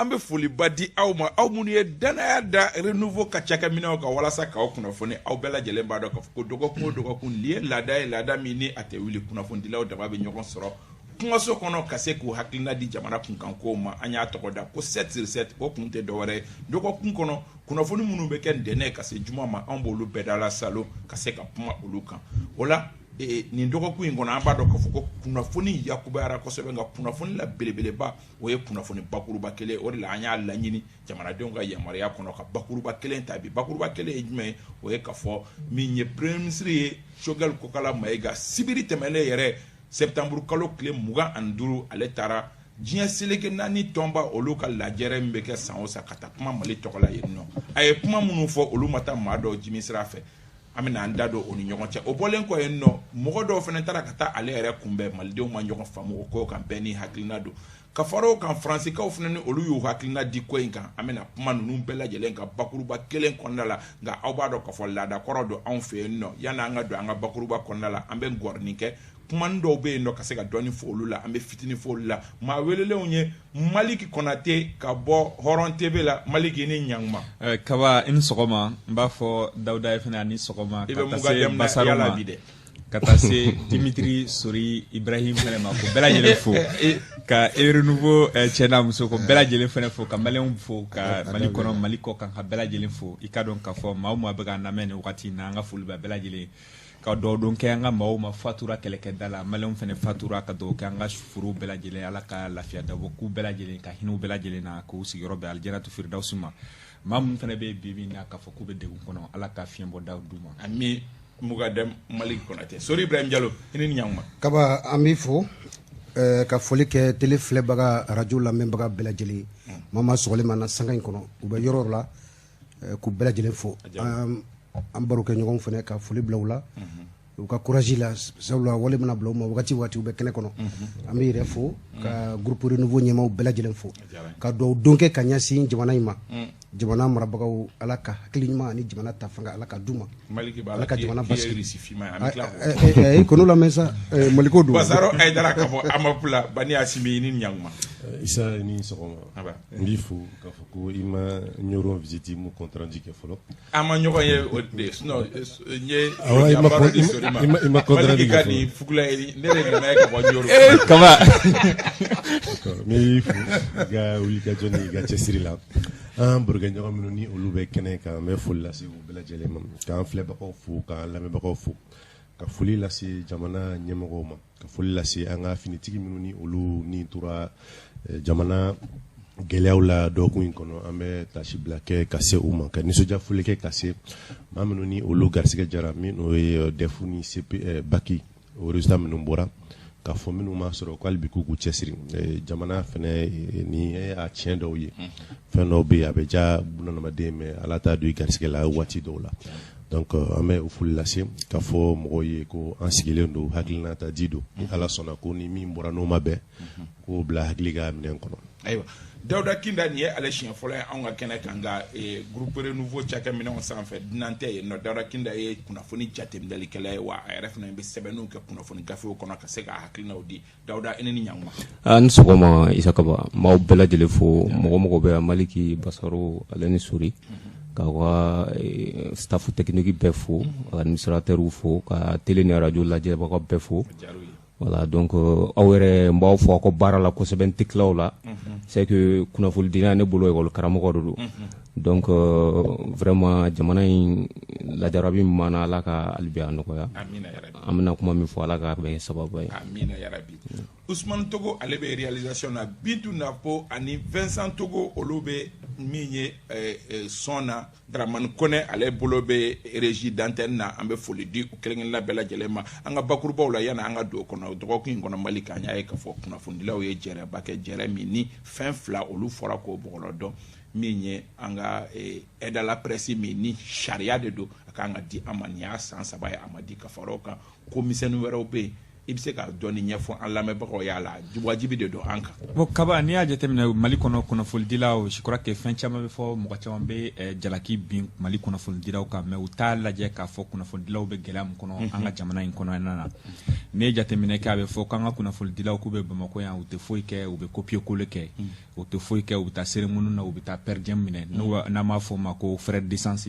An bɛ foliba di aw ma, aw minnu ye danaya da Renouveau ka cakɛminɛw kan walasa k'aw kunnafoni. Aw bɛɛ lajɛlen b'a dɔn k'a fɔ ko dɔgɔkun o dɔgɔkun, nin ye laada ye, laada min ni a tɛ wuli, kunnafonidilaw dama bɛ ɲɔgɔn sɔrɔ kumaso kɔnɔ ka se k'u hakilina di jamana kunkankow ma. An y'a tɔgɔ da ko 7 sur 7. O kun tɛ dɔwɛrɛ ye, dɔgɔkun kɔnɔ kunnafoni minnu bɛ kɛ ntɛnɛn ka se juma ma, anw b'olu bɛɛ da la salo ka se ka kuma olu kan. O la, nin dɔgɔkun in kɔnɔ, an b'a dɔn k'a fɔ ko kunnafoni yakubayara kosɛbɛ, nka kunnafoni la belebeleba, o ye kunnafoni bakuruba kelen. O de la an y'a laɲini jamanadenw ka yamaruya kɔnɔ ka bakuruba kelen ta bi. Bakuruba kelen ye jumɛn ye? O ye k'a fɔ min ye premier ministre ye, Choguel Kokala Mayiga, sibiri tɛmɛnen yɛrɛ, septembre kalo tile 25, ale taara diɲɛ seleke naani tɔnba olu ka lajɛrɛ min bɛ kɛ san o san, ka taa kuma Mali tɔgɔ la yen nɔ. A ye kuma minnu fɔ, olu ma taa maa dɔw jimi sira fɛ. An bɛna an da don o ni ɲɔgɔn cɛ. O bɔlen kɔ yen nɔ, mɔgɔ dɔw fana taara ka taa ale yɛrɛ kunbɛn. Malidenw ma ɲɔgɔn faamu o ko kan, bɛɛ ni hakilina don. Ka fara o kan, Faransikaw fana ni olu y'u hakilina di ko in kan. An bɛna kuma ninnu bɛɛ lajɛlen kan bakuruba kelen kɔnɔna la. Nka aw b'a dɔn k'a fɔ laada kɔrɔ don anw fɛ yen nɔ, yanni an ka don an ka bakuruba kɔnɔna la, an bɛ ngɔrɔnin kɛ kuma dɔw bɛ yen nɔ ka se ka dɔɔni fɔ olu la. An bɛ fitinin fɔ olu la. Maa welelenw ye Maliki Konate ka bɔ Hɔrɔn TV la. Maliki, ni ɲankuma. Kaba, i ni sɔgɔma. N b'a fɔ Dawuda ye fana, a ni sɔgɔma. I bɛ se Basaro ma bi dɛ, ka taa se Dimitri Sori Ibrahim fana ma, ko bɛɛ lajɛlen fo, ka Renouveau cɛ n'a muso, ko bɛɛ lajɛlen fana fo, ka maliyɛnw fo, ka Mali kɔnɔ, Mali kɔ kan, ka bɛɛ lajɛlen fo. I ka dɔn k'a fɔ maa o maa bɛ k'an lamɛn nin wagati in na, an ka foli bɛ bɛɛ lajɛlen, ka dugawu don kɛ an ka maaw ma fatura kɛlɛkɛda la, maliyɛnw fana fatura, ka dugawu kɛ an ka furuw bɛɛ lajɛlen, Ala ka lafiya dabɔ k'u bɛɛ lajɛlen, ka hinɛ u bɛɛ lajɛlen na, k'u sigiyɔrɔ bɛn alijinatu firidawusi ma. Maa minnu fana bɛ bi bi in na k'a fɔ k'u bɛ degun kɔnɔ, Ala ka fiɲɛ bɔda d'u ma. Ami. Mukadam Maliki Konate, Sori Ibrahim Jalo, i ni ɲankuma. Kaba, an b'i fo ka foli kɛ télé filɛbaga, arajo lamɛnbaga bɛɛ lajɛlen, maa maa sɔgɔlen ma na sanga in kɔnɔ, u bɛ yɔrɔ o la, k'u bɛɛ lajɛlen fo. An barokɛɲɔgɔnw fana, ka foli bila u la, u ka courage la, sabula wale mana bila u ma wagati waati, u bɛ kɛnɛ kɔnɔ. An bɛ yɛrɛ fo, ka groupe Renouveau ɲɛmaaw bɛɛ lajɛlen fo, ka dugawu don kɛ ka ɲɛsin jamana in ma, jamana marabagaw, Ala ka hakili ɲuman ani jamana ta fanga, Ala ka d'u ma, Ala ka jamana basigi. I kɔnɔ lamɛn sa, Maliko don. Basaro Ayidara ka bɔ AMAP la. Bani Asimi, i ni ɲankuma. Isa, i ni sɔgɔma. N b'i fo k'a fɔ ko i ma Ɲɔrɔ visite mu compte rendu kɛ fɔlɔ. An ma ɲɔgɔn ye o de, sinon n ye Awɔ, i ma di Sori ma. I ma compte rendu Maliki ka kɛ nin fɔlɔ. fugula ye, ne de nana ye ka bɔ Ɲɔrɔ. Ee Kaba. D'accord, n b'i fo i ka wulikajɔ ni i ka cɛsiri la. An barokɛɲɔgɔn minnu ni olu bɛ kɛnɛ kan, n bɛ foli lase u bɛɛ lajɛlen ma, k'an filɛbagaw fo, k'an lamɛnbagaw fo, ka foli lase jamana ɲɛmɔgɔw ma, ka foli lase an ka finitigi minnu ni olu ni tora jamana gɛlɛyaw la dɔgɔkun in kɔnɔ, an bɛ tasibila kɛ ka se u ma, ka nisɔndiya foli kɛ ka se maa minnu ni olu garisɛgɛ jara min, n'o ye DEF ni CP, bac, o résultat minnu bɔra, k'a fɔ minnu m'a sɔrɔ ko hali bi k'u k'u cɛsiri. Jamana fana nin ye a tiɲɛ dɔw ye, fɛn dɔw bɛ yen a bɛ diya bunadamaden, mais Ala t'a don i garisɛgɛ la waati dɔw la. Donc an bɛ o foli lase, k'a fɔ mɔgɔw ye ko an sigilen don, hakilina ta di don, ni Ala sɔnna ko ni min bɔra n'o ma bɛn, k'o bila hakili ka minɛn kɔnɔ. Ayiwa, Dawuda Kinda, nin ye ale siɲɛ fɔlɔ ye anw ka kɛnɛ kan, nka groupe Renouveau cakɛminɛnw sanfɛ, dunan tɛ yen nɔ. Dawuda Kinda ye kunnafoni jateminɛlikɛla ye, wa a yɛrɛ fana bɛ sɛbɛnniw kɛ kunnafoni gafew kɔnɔ ka se ka hakilinaw di. Dawuda, i ni ɲankuma. A ni sɔgɔma Isa Kaba, n b'aw bɛɛ lajɛlen fo, mɔgɔ mɔgɔ bɛ yan, Maliki, Basaro, ale ni Sori, k'aw ka staff technique bɛɛ fo, administrateur fo, ka télé ni radio lajɛbagaw bɛɛ fo. Voilà, donc aw yɛrɛ, n b'aw fo aw ka baara la kosɛbɛ. N tɛ tila o la, c'est que kunnafonidila, ne bolo école karamɔgɔ de don. Donc vraiment, jamana in lajarabi min b'an na, Ala ka hali bi a nɔgɔya. An bɛna kuma min fɔ, Ala ka bɛn sababu ye. Amina yarabi. Usumani Togo, ale bɛ réalisation na. Bintu Napo ani Vincent Togo, olu bɛ min ye son na. Dramani Kone, ale bolo bɛ régie d'antenne na. An bɛ foli di u kelen-kelenna bɛɛ lajɛlen ma. An ka bakurubaw la, yanni an ka don o kɔnɔ, dɔgɔkun in kɔnɔ Mali kan, an y'a ye k'a fɔ kunnafonidilaw ye jɛrɛba kɛ, jɛrɛ min ni fɛn fila olu fɔra k'o bɔgɔlɔ dɔn, min ye an ka aide à la presse min ni sariya de don, a kan ka di an ma. Nin y'a san 3 ye a ma di. Ka fara o kan, ko misɛnnin wɛrɛw bɛ yen. I bɛ se ka dɔɔni ɲɛfɔ an lamɛnbagaw y'a la, wajibi de don an kan. Bon Kaba, n'i y'a jateminɛ Mali kɔnɔ, kunnafonidilaw, je crois que fɛn caman bɛ fɔ, mɔgɔ caman bɛ jalaki bin Mali kunnafonidilaw kan, mais u t'a lajɛ k'a fɔ kunnafonidilaw bɛ gɛlɛya min kɔnɔ an ka jamana in kɔnɔna na. N'i ye jateminɛ kɛ, a bɛ fɔ k'an ka kunnafonidilaw k'u bɛ Bamakɔ yan, u tɛ foyi kɛ, u bɛ copier coller kɛ, u tɛ foyi kɛ, u bɛ taa cérémonie na, u bɛ taa per diem minɛ, n'an b'a fɔ o ma ko frais d'essence.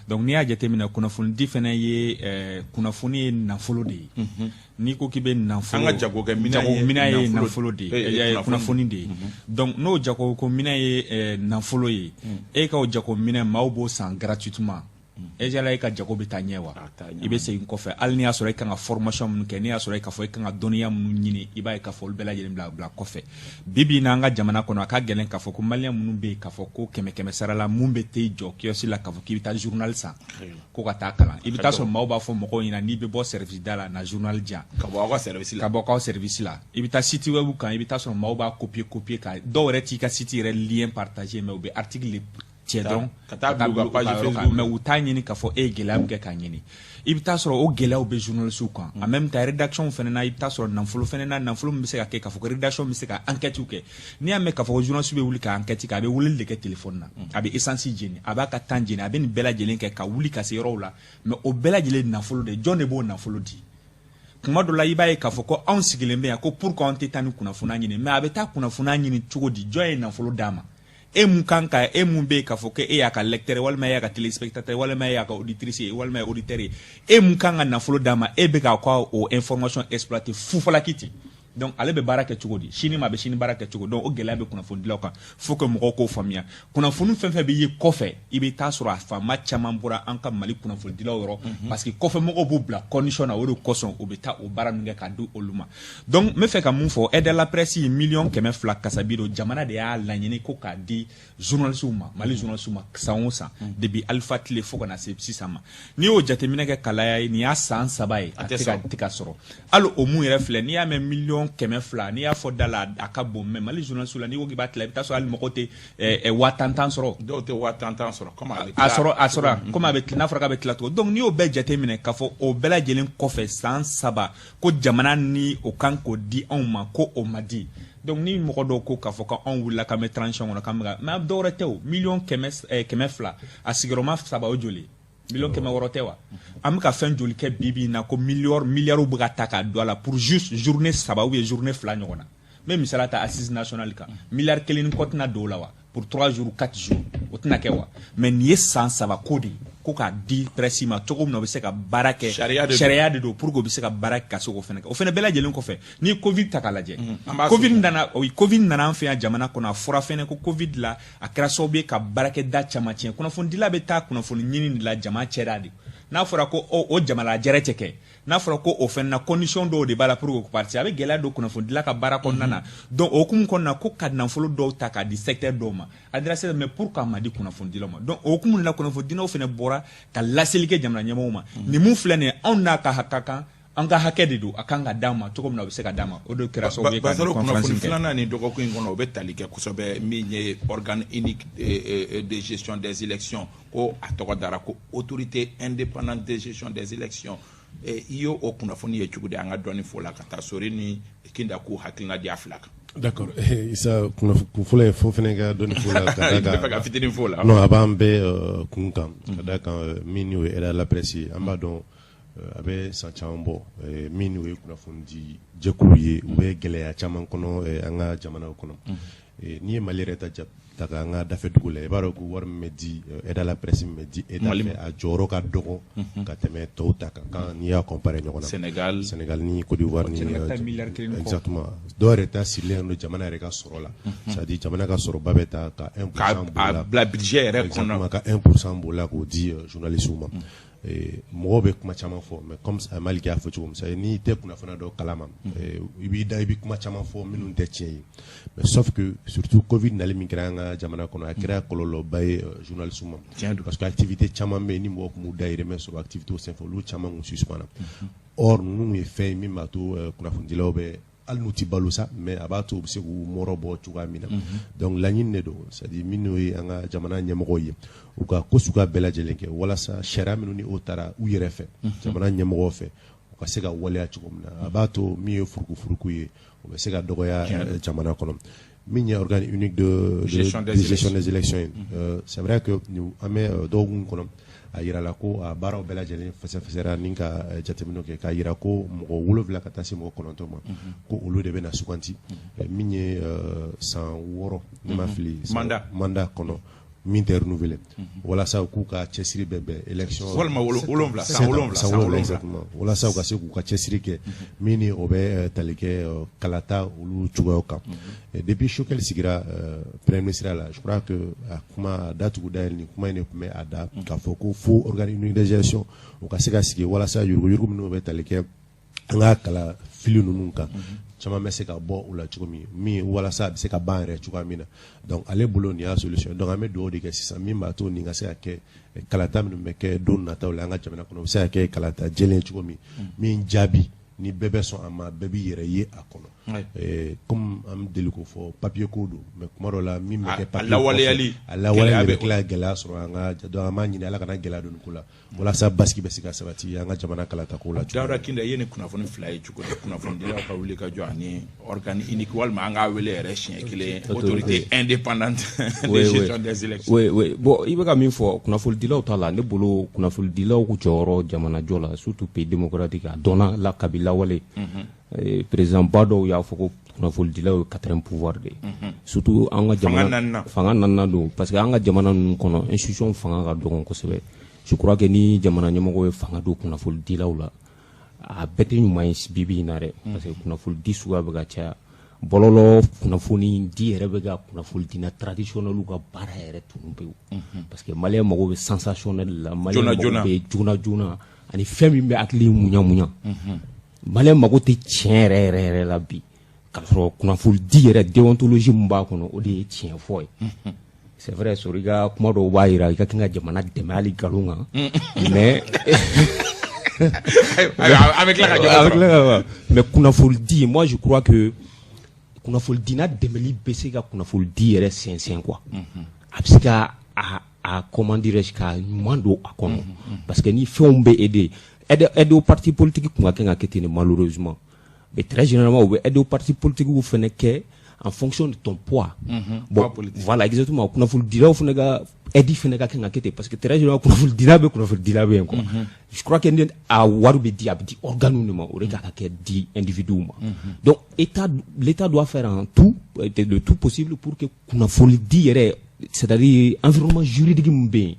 Donc n'i y'a jateminɛ, kunnafonidi fana ye kunnafoni ye nafolo de ye. N'i ko k'i bɛ nafolo, An ka jagokɛminɛn ye jagominɛn ye nafolo de ye, kunnafoni kunnafoni de ye. Donc n'o jagominɛn ye nafolo ye, e ka o jagominɛn, maaw b'o san gratuitement, e jala e ka jago bɛ taa ɲɛ wa? I bɛ segin kɔfɛ. Hali n'i y'a sɔrɔ e kan ka formation minnu kɛ, n'i y'a sɔrɔ e k'a fɔ e kan ka dɔnniya minnu ɲini, i b'a ye k'a fɔ olu bɛɛ lajɛlen bila kɔfɛ. Bi bi in na, an ka jamana kɔnɔ, a ka gɛlɛn k'a fɔ ko maliyɛn minnu bɛ yen k'a fɔ ko kɛmɛ kɛmɛ sara la, mun bɛ t'e jɔ kiosque la k'a fɔ k'i bɛ taa journal san ko ka taa kalan. I bɛ taa sɔrɔ maaw b'a fɔ mɔgɔw ɲɛna, n'i bɛ bɔ service da la, na journal di yan. Ka bɔ aw ka service la. Ka bɔ aw service la. I bɛ taa site web kan, i bɛ taa sɔrɔ maaw b'a copier copier, ka dɔw yɛrɛ t'i ka site yɛrɛ lien partager, mais u bɛ article de cɛ dɔrɔn ka taa bila u ka page Facebook. Mais u t'a ɲini k'a fɔ e ye gɛlɛya min kɛ k'a ɲini. I bɛ taa sɔrɔ o gɛlɛyaw bɛ journaliste kan. En même temps, rédaction fana na, i bɛ taa sɔrɔ nafolo fana na, nafolo min bɛ se ka kɛ k'a fɔ ko rédaction bɛ se ka enquête kɛ. N'i y'a mɛn k'a fɔ ko journaliste bɛ wuli ka enquête kɛ, a bɛ weleli de kɛ téléphone na, a bɛ essence jeni, a b'a ka temps jeni, a bɛ nin bɛɛ lajɛlen kɛ ka wuli ka se yɔrɔw la. Mais o bɛɛ lajɛlen nafolo de, jɔn de b'o nafolo di? Kuma dɔ la, i b'a ye k'a fɔ ko anw sigilen bɛ yan ko pourquoi anw tɛ taa ni kunnafoniya ɲini, mais a bɛ taa kunnafoniya ɲini cogo di? Jɔn ye nafolo d'a ma? E mun kan ka, e mun bɛ yen k'a fɔ ko e y'a ka lecteur, walima e y'a ka téléspectateur, walima e y'a ka auditrice ye, walima e auditeur ye, e mun kan ka nafolo d'a ma, e bɛ k'a ka o information exploiter fufalaki ten. Donc ale bɛ baara kɛ cogo di sini ma? A bɛ sini baara kɛ cogo? Donc o gɛlɛya bɛ kunnafonidilaw kan, faut que mɔgɔw k'o faamuya. Kunnafoni fɛn fɛn bɛ ye kɔfɛ, i bɛ taa sɔrɔ a fanba caman bɔra an ka Mali kunnafonidilaw yɔrɔ, parce que kɔfɛ mɔgɔw b'u bila condition na, o de kosɔn u bɛ taa o baara min kɛ k'a di olu ma. Donc n bɛ fɛ ka mun fɔ? Aide à la presse ye 200 miliyɔn kasabi don. Jamana de y'a laɲini ko k'a di journalistes ma, Mali journalistes ma, san o san, depuis Alpha tile fo ka na se sisan ma. N'i y'o jateminɛ kɛ kalaya ye, nin y'a san 3 ye, a tɛ ka sɔrɔ. Hali o mun yɛrɛ filɛ, n'i y'a mɛn 200 miliyɔn, n'i y'a fɔ da la, a ka bon, mais Mali journalistes la, n'i ko k'i b'a tila, i bɛ taa sɔrɔ hali mɔgɔw tɛ 10 000 tan sɔrɔ. Dɔw tɛ 10 000 tan sɔrɔ. Komi a bɛ A sɔrɔ komi a bɛ n'a fɔra k'a bɛ tila cogo. Donc n'i y'o bɛɛ jateminɛ k'a fɔ o bɛɛ lajɛlen kɔfɛ, san 3 ko jamana ni o kan k'o di anw ma, ko o ma di. Donc ni mɔgɔ dɔw ko k'a fɔ ko anw wulila k'an bɛ transition kɔnɔ, k'an bɛ ka, mais dɔwɛrɛ tɛ, o 200 miliyɔn, a sigiyɔrɔma saba, o joli? 600 miliyɔn tɛ wa? An bɛ ka fɛn joli kɛ bi bi in na ko miliyari miliyariw bɛ ka ta k'a don a la pour juste journée 3 ou bien journée 2 ɲɔgɔn na? N bɛ misaliya ta assise nationale kan, 1 milliard ni kɔ tɛna don o la wa? Pour 3 jours, 4 jours, o tɛna kɛ wa? Mais nin ye san 3 ko de ye ko k'a di presse ma cogo min na, u bɛ se ka baara kɛ. Sariya de don pour que u bɛ se ka baara kɛ, ka se k'o fana kɛ. O fana bɛɛ lajɛlen kɔfɛ, n'i ye Covid ta k'a lajɛ, Covid nana an fɛ yan jamana kɔnɔ. A fɔra fɛnɛ ko Covid la, a kɛra sababu ye ka baarakɛda caman tiɲɛ. Kunnafonidila bɛ taa kunnafoni ɲini de la jama cɛla de. N'a fɔra ko o jama lajɛrɛ tɛ kɛ, n'a fɔra ko o fɛnɛ na, condition dɔw de b'a la pour que parti, a bɛ gɛlɛya don kunnafonidila ka baara kɔnɔna na. Donc o hukumu kɔnɔna na, ko ka nafolo dɔw ta k'a di secteur dɔw ma, adressé, mais pour k'a ma di kunnafonidilaw ma. Donc o hukumu de la, kunnafonidilaw fɛnɛ bɔra ka laseli kɛ jamana ɲɛmɔgɔw ma. Nin mun filɛ nin ye, anw n'a ka kan, an ka hakɛ de don, a kan ka d'an ma cogo min na, o bɛ se ka d'an ma. O de kɛra sababu ye ka Basaro, kunnafoni filanan nin dɔgɔkun in kɔnɔ, o bɛ tali kɛ kosɛbɛ min ye organe unique de gestion des élections, ko a tɔgɔ dara ko autorité indépendante de gestion des élections. I y'o o kunnafoni ye cogo di? An ka dɔɔni fɔ la ka taa Sori ni Kinda k'u hakilina di a fila kan. D'accord, Isa, kun fɔlɔ ye fo fɛnɛ ka dɔɔni fɔ la ka d'a kan, ka fitinin fɔ la. Non, a b'an bɛɛ kun kan, ka d'a kan min n'o ye aide à la presse ye, an b'a dɔn a bɛ san caman bɔ, min n'o ye kunnafoni di jɛkulu ye, u bɛ gɛlɛya caman kɔnɔ an ka jamanaw kɔnɔ. N'i ye Mali yɛrɛ ta k'an ka dafɛ dugu la, i b'a dɔn ko wari min bɛ di aide à la presse, min bɛ di État fɛ, a jɔyɔrɔ ka dɔgɔ ka tɛmɛ tɔw ta kan, quand n'i y'a comparer ɲɔgɔn na. Sénégal. Sénégal ni Côte d'Ivoire ni, exactement, dɔw yɛrɛ ta sirilen don jamana yɛrɛ ka sɔrɔ la, c'est à dire jamana ka sɔrɔba bɛ ta ka 1% b'o la, bila budget yɛrɛ kɔnɔ. Ka 1% b'o la k'o di journalistes ma. Mɔgɔw bɛ kuma caman fɔ, mais comme Malick y'a fɔ cogo min, c'est n'i tɛ kunnafoniya dɔ kalama, i b'i da, i bɛ kuma caman fɔ minnu tɛ tiɲɛ ye. Mais sauf que surtout Covid nali min kɛra an ka jamana kɔnɔ, a kɛra kɔlɔlɔba ye journalistes ma, parce que activité caman bɛ yen ni mɔgɔw tun b'u dahirimɛ sɔrɔ activité senfɛ, olu caman tun suspend. Or ninnu ye fɛn ye min b'a to kunnafonidilaw bɛ, hali n'u tɛ balo sa, mais a b'a to u bɛ se k'u mɔrɔ bɔ cogoya min na. Donc laɲini de don, c'est à dire minnu ye an ka jamana ɲɛmɔgɔw ye, u ka ko suguya bɛɛ lajɛlen kɛ walasa sariya minnu ni o taara u yɛrɛ fɛ, jamana ɲɛmɔgɔw fɛ, u ka se ka waleya cogo min na, a b'a to min ye furukufuruku ye, o bɛ se ka dɔgɔya jamana kɔnɔ. Min ye organe unique de gestion des élections ye, c'est vrai que an bɛ dɔgɔkun kɔnɔ, a yirala ko a baaraw bɛɛ lajɛlen fɛsɛfɛsɛra ni ka jateminɛw kɛ k'a yira ko mɔgɔ 7 ka taa se mɔgɔ 9 ma, ko olu de bɛna suganti min ye san 6, ne ma fili, mandat kɔnɔ min tɛ renouveler, walasa k'u ka cɛsiri bɛɛ bɛn élection walima 7, san 7, san 7 exactement, walasa u ka se k'u ka cɛsiri kɛ min ni o bɛ tali kɛ kalata olu cogoyaw kan. Depuis Choguel sigira premier ministre la, je crois que a kuma datugu dayɛlɛ ni kuma in de tun bɛ a da k'a fɔ ko fo organe unique de gestion o ka se ka sigi, walasa yuruguyurugu minnu bɛ tali kɛ an ka kala fili ninnu kan, caman bɛ se ka bɔ o la cogo min walasa a bɛ se ka ban yɛrɛ cogoya min na. Donc ale bolo, nin y'a solution. Donc an bɛ dugawu de kɛ sisan min b'a to nin ka se ka kɛ, kalata minnu bɛ kɛ don nataw la an ka jamana kɔnɔ, o bɛ se ka kɛ kalata jɛlen cogo min, min jaabi ni bɛɛ bɛ sɔn a ma, bɛɛ b'i yɛrɛ ye a kɔnɔ. Comme an bɛ deli k'o fɔ, papier ko don, mais kuma dɔ la min bɛ kɛ papier lawaleyali, a lawaleyali bɛ tila gɛlɛya sɔrɔ an ka. Donc an b'a ɲini Ala kana gɛlɛya don nin ko la, walasa basigi bɛ se ka sabati an ka jamana kalata ko la. Dawuda Kinda, i ye nin kunnafoni fila ye cogo di? Kunnafonidilaw ka wuli ka jɔ ani organe unique, walima an k'a wele yɛrɛ siɲɛ kelen, autorité indépendante de gestion des élections. Oui, bon, i bɛ ka min fɔ kunnafonidilaw ta la, ne bolo kunnafonidilaw jɔyɔrɔ jamanajɔ la, surtout pays démocratique, a dɔnna la kabi lawale. Président ba dɔw y'a fɔ ko kunnafonidilaw ye quatrième pouvoir de ye, surtout an ka jamana fanga naaninan don, parce que an ka jamana ninnu kɔnɔ, institution fanga ka dɔgɔn kosɛbɛ. Je crois que ni jamana ɲɛmɔgɔ ye fanga don kunnafonidilaw la, a bɛɛ tɛ ɲuman ye bi bi in na dɛ, parce que kunnafonidi suguya bɛ ka caya, bɔlɔlɔ kunnafoni di yɛrɛ bɛ ka kunnafonidina traditionnel ka baara yɛrɛ tunu pewu, parce que malien mago bɛ sensationnel la, malien mago bɛ joona joona ani fɛn min bɛ hakili muɲa muɲa. Malien mago tɛ tiɲɛ yɛrɛ yɛrɛ yɛrɛ la bi, k'a sɔrɔ kunnafonidi yɛrɛ, déontologie min b'a kɔnɔ, o de ye tiɲɛ fɔ ye. C'est vrai, sɔrɔ i ka kuma dɔw b'a jira i ka kan ka jamana dɛmɛ hali nkalon kan, mais an bɛ tila ka ɲɔgɔn sɔrɔ. Mais kunnafonidi, moi je crois que kunnafonidina dɛmɛli bɛ se ka kunnafonidi yɛrɛ sɛnsɛn quoi. A bɛ se ka a comment dirais-je, ka ɲuman don a kɔnɔ, parce que ni fɛnw bɛ aider, aide au parti politique kun ka kan ka kɛ ten de. Malheureusement, mais très généralement, u bɛ aide au parti politique fɛnɛ kɛ en fonction de ton poids. Bon, voilà, exactement. Kunnafonidilaw fana ka aide fana ka kan ka kɛ ten, parce que très généralement kunnafonidila bɛ, kunnafonidila bɛ yen quoi. Je crois que ni a wari bɛ di, a bɛ di organe de ma, o de ka kɛ di individu ma. Donc état, l'état doit faire en tout le tout possible pour que kunnafonidi yɛrɛ, c'est-à-dire environnement juridique min bɛ yen,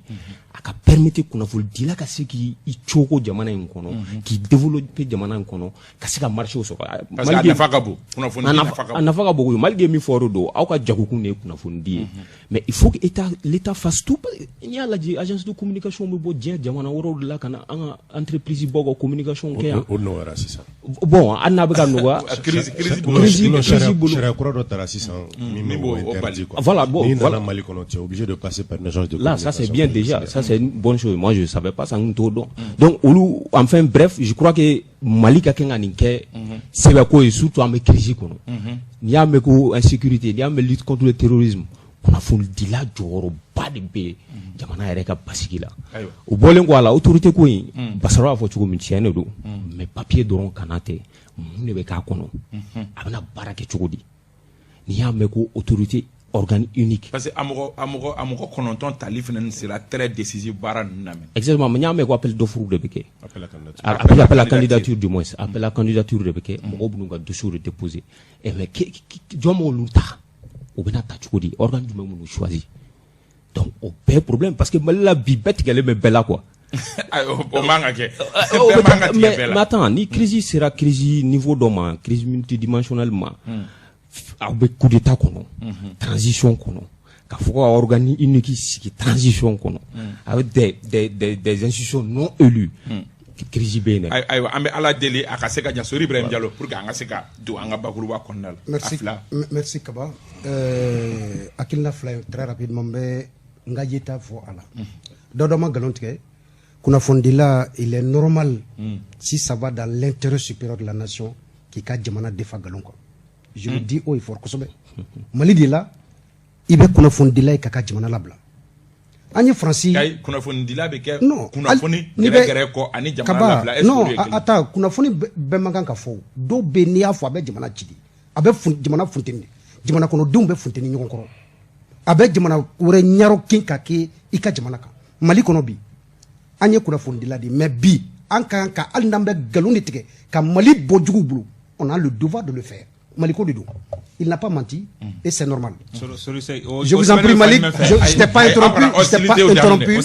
a ka permettre kunnafonidila ka se k'i cogo jamana in kɔnɔ, k'i développer jamana in kɔnɔ, ka se ka marché sɔrɔ. Parce que a nafa ka bon, kunnafoni nafa ka bon. A nafa ka bon. Malgré min fɔ o don, aw ka jagokun de ye kunnafonidi ye, mais il faut que état, l'état fasse tout. N'i y'a lajɛ, agence de communication bɛ bɔ diɲɛ jamana wɛrɛw de la ka na an ka entreprise baw ka communication kɛ yan. O nɔgɔyara sisan. Bon, hali n'a bɛ ka nɔgɔya. Crise crise bolo. Sariya kura dɔ taara sisan min b'o interdit quoi. Voilà, bon, n'i nana Mali kɔnɔ, tu es obligé de passer par une agence de Là, ça c'est bien déjà, ça c'est une bonne chose. Moi je savais pas ça, n t'o dɔn. Donc olu, enfin bref, je crois que Mali ka kan ka nin kɛ sɛbɛko ye, surtout an bɛ crise kɔnɔ. N'i y'a mɛn ko insécurité, n'i y'a mɛn lutte contre le terrorisme, kunnafonidila jɔyɔrɔba de bɛ yen jamana yɛrɛ ka basigi la. O bɔlen kɔ a la, autorité ko in, Basaro y'a fɔ cogo min, tiɲɛ de don, mais papier dɔrɔn kana tɛ, mun de bɛ k'a kɔnɔ, a bɛna baara kɛ cogo di? N'i y'a mɛn ko autorité organe unique. Parce que a mɔgɔ 9 tali fana sera très décisif baara ninnu na. Exactement, mais n y'a mɛn ko appel d'offre de bɛ kɛ. Appel à candidature du moins, appel à candidature de bɛ kɛ, mɔgɔw b'u ka dossier de déposer. Et mais jɔn b'olu ta? O bɛna ta cogo di? Organe jumɛn b'u choisi? Donc o bɛɛ problème, parce que Mali la bi, bɛɛ tigɛlen bɛ bɛɛ la quoi. O man ka kɛ. Bɛɛ man ka tigɛ bɛɛ la. Mais attends, ni crise sera crise niveau dɔ ma, crise multidimensionnelle ma, aw bɛ coup d'état kɔnɔ, transition kɔnɔ, ka fɔ ka organe unique sigi transition kɔnɔ avec des institutions non élues, crise bɛ yen dɛ. Ayiwa, an bɛ Ala deli a ka se ka ɲɛ. Sori Ibrahim Jalo, pour que an ka se ka don an ka bakuruba kɔnɔna la. Merci, merci Kaba. Hakilina fila ye, très rapidement, n bɛ n ka yeta fɔ a la. Dɔ dɔ ma nkalon tigɛ kunnafonidila, il est normal, si ça va dans l'intérêt supérieur de la nation, k'i ka jamana defa nkalon kan. Je le dis haut et fort kosɛbɛ, Mali de la, i bɛ kunnafonidila ye k'a ka jamana labila. An ye Faransi. Kayi kunnafonidila bɛ kɛ kunnafoni gɛrɛgɛrɛ kɔ ani jamana labila, est ce que olu ye kelen ye? Non, attends, kunnafoni bɛɛ man kan ka fɔ. Dɔw bɛ yen, n'i y'a fɔ, a bɛ jamana ci de, a bɛ jamana funteni de, jamana kɔnɔdenw bɛ funteni ɲɔgɔn kɔrɔ, a bɛ jamana wɛrɛ ɲarɔ kin ka kɛ i ka jamana kan. Mali kɔnɔ bi, an ye kunnafonidila de ye, mais bi an ka kan ka, hali n'an bɛ nkalon de tigɛ ka Mali bɔ juguw bolo, on a le devoir de le faire. Maliko de don. Il n'a pas menti et c'est normal. Je vous en prie, Malik, je t'ai pas interrompu, je t'ai pas interrompu.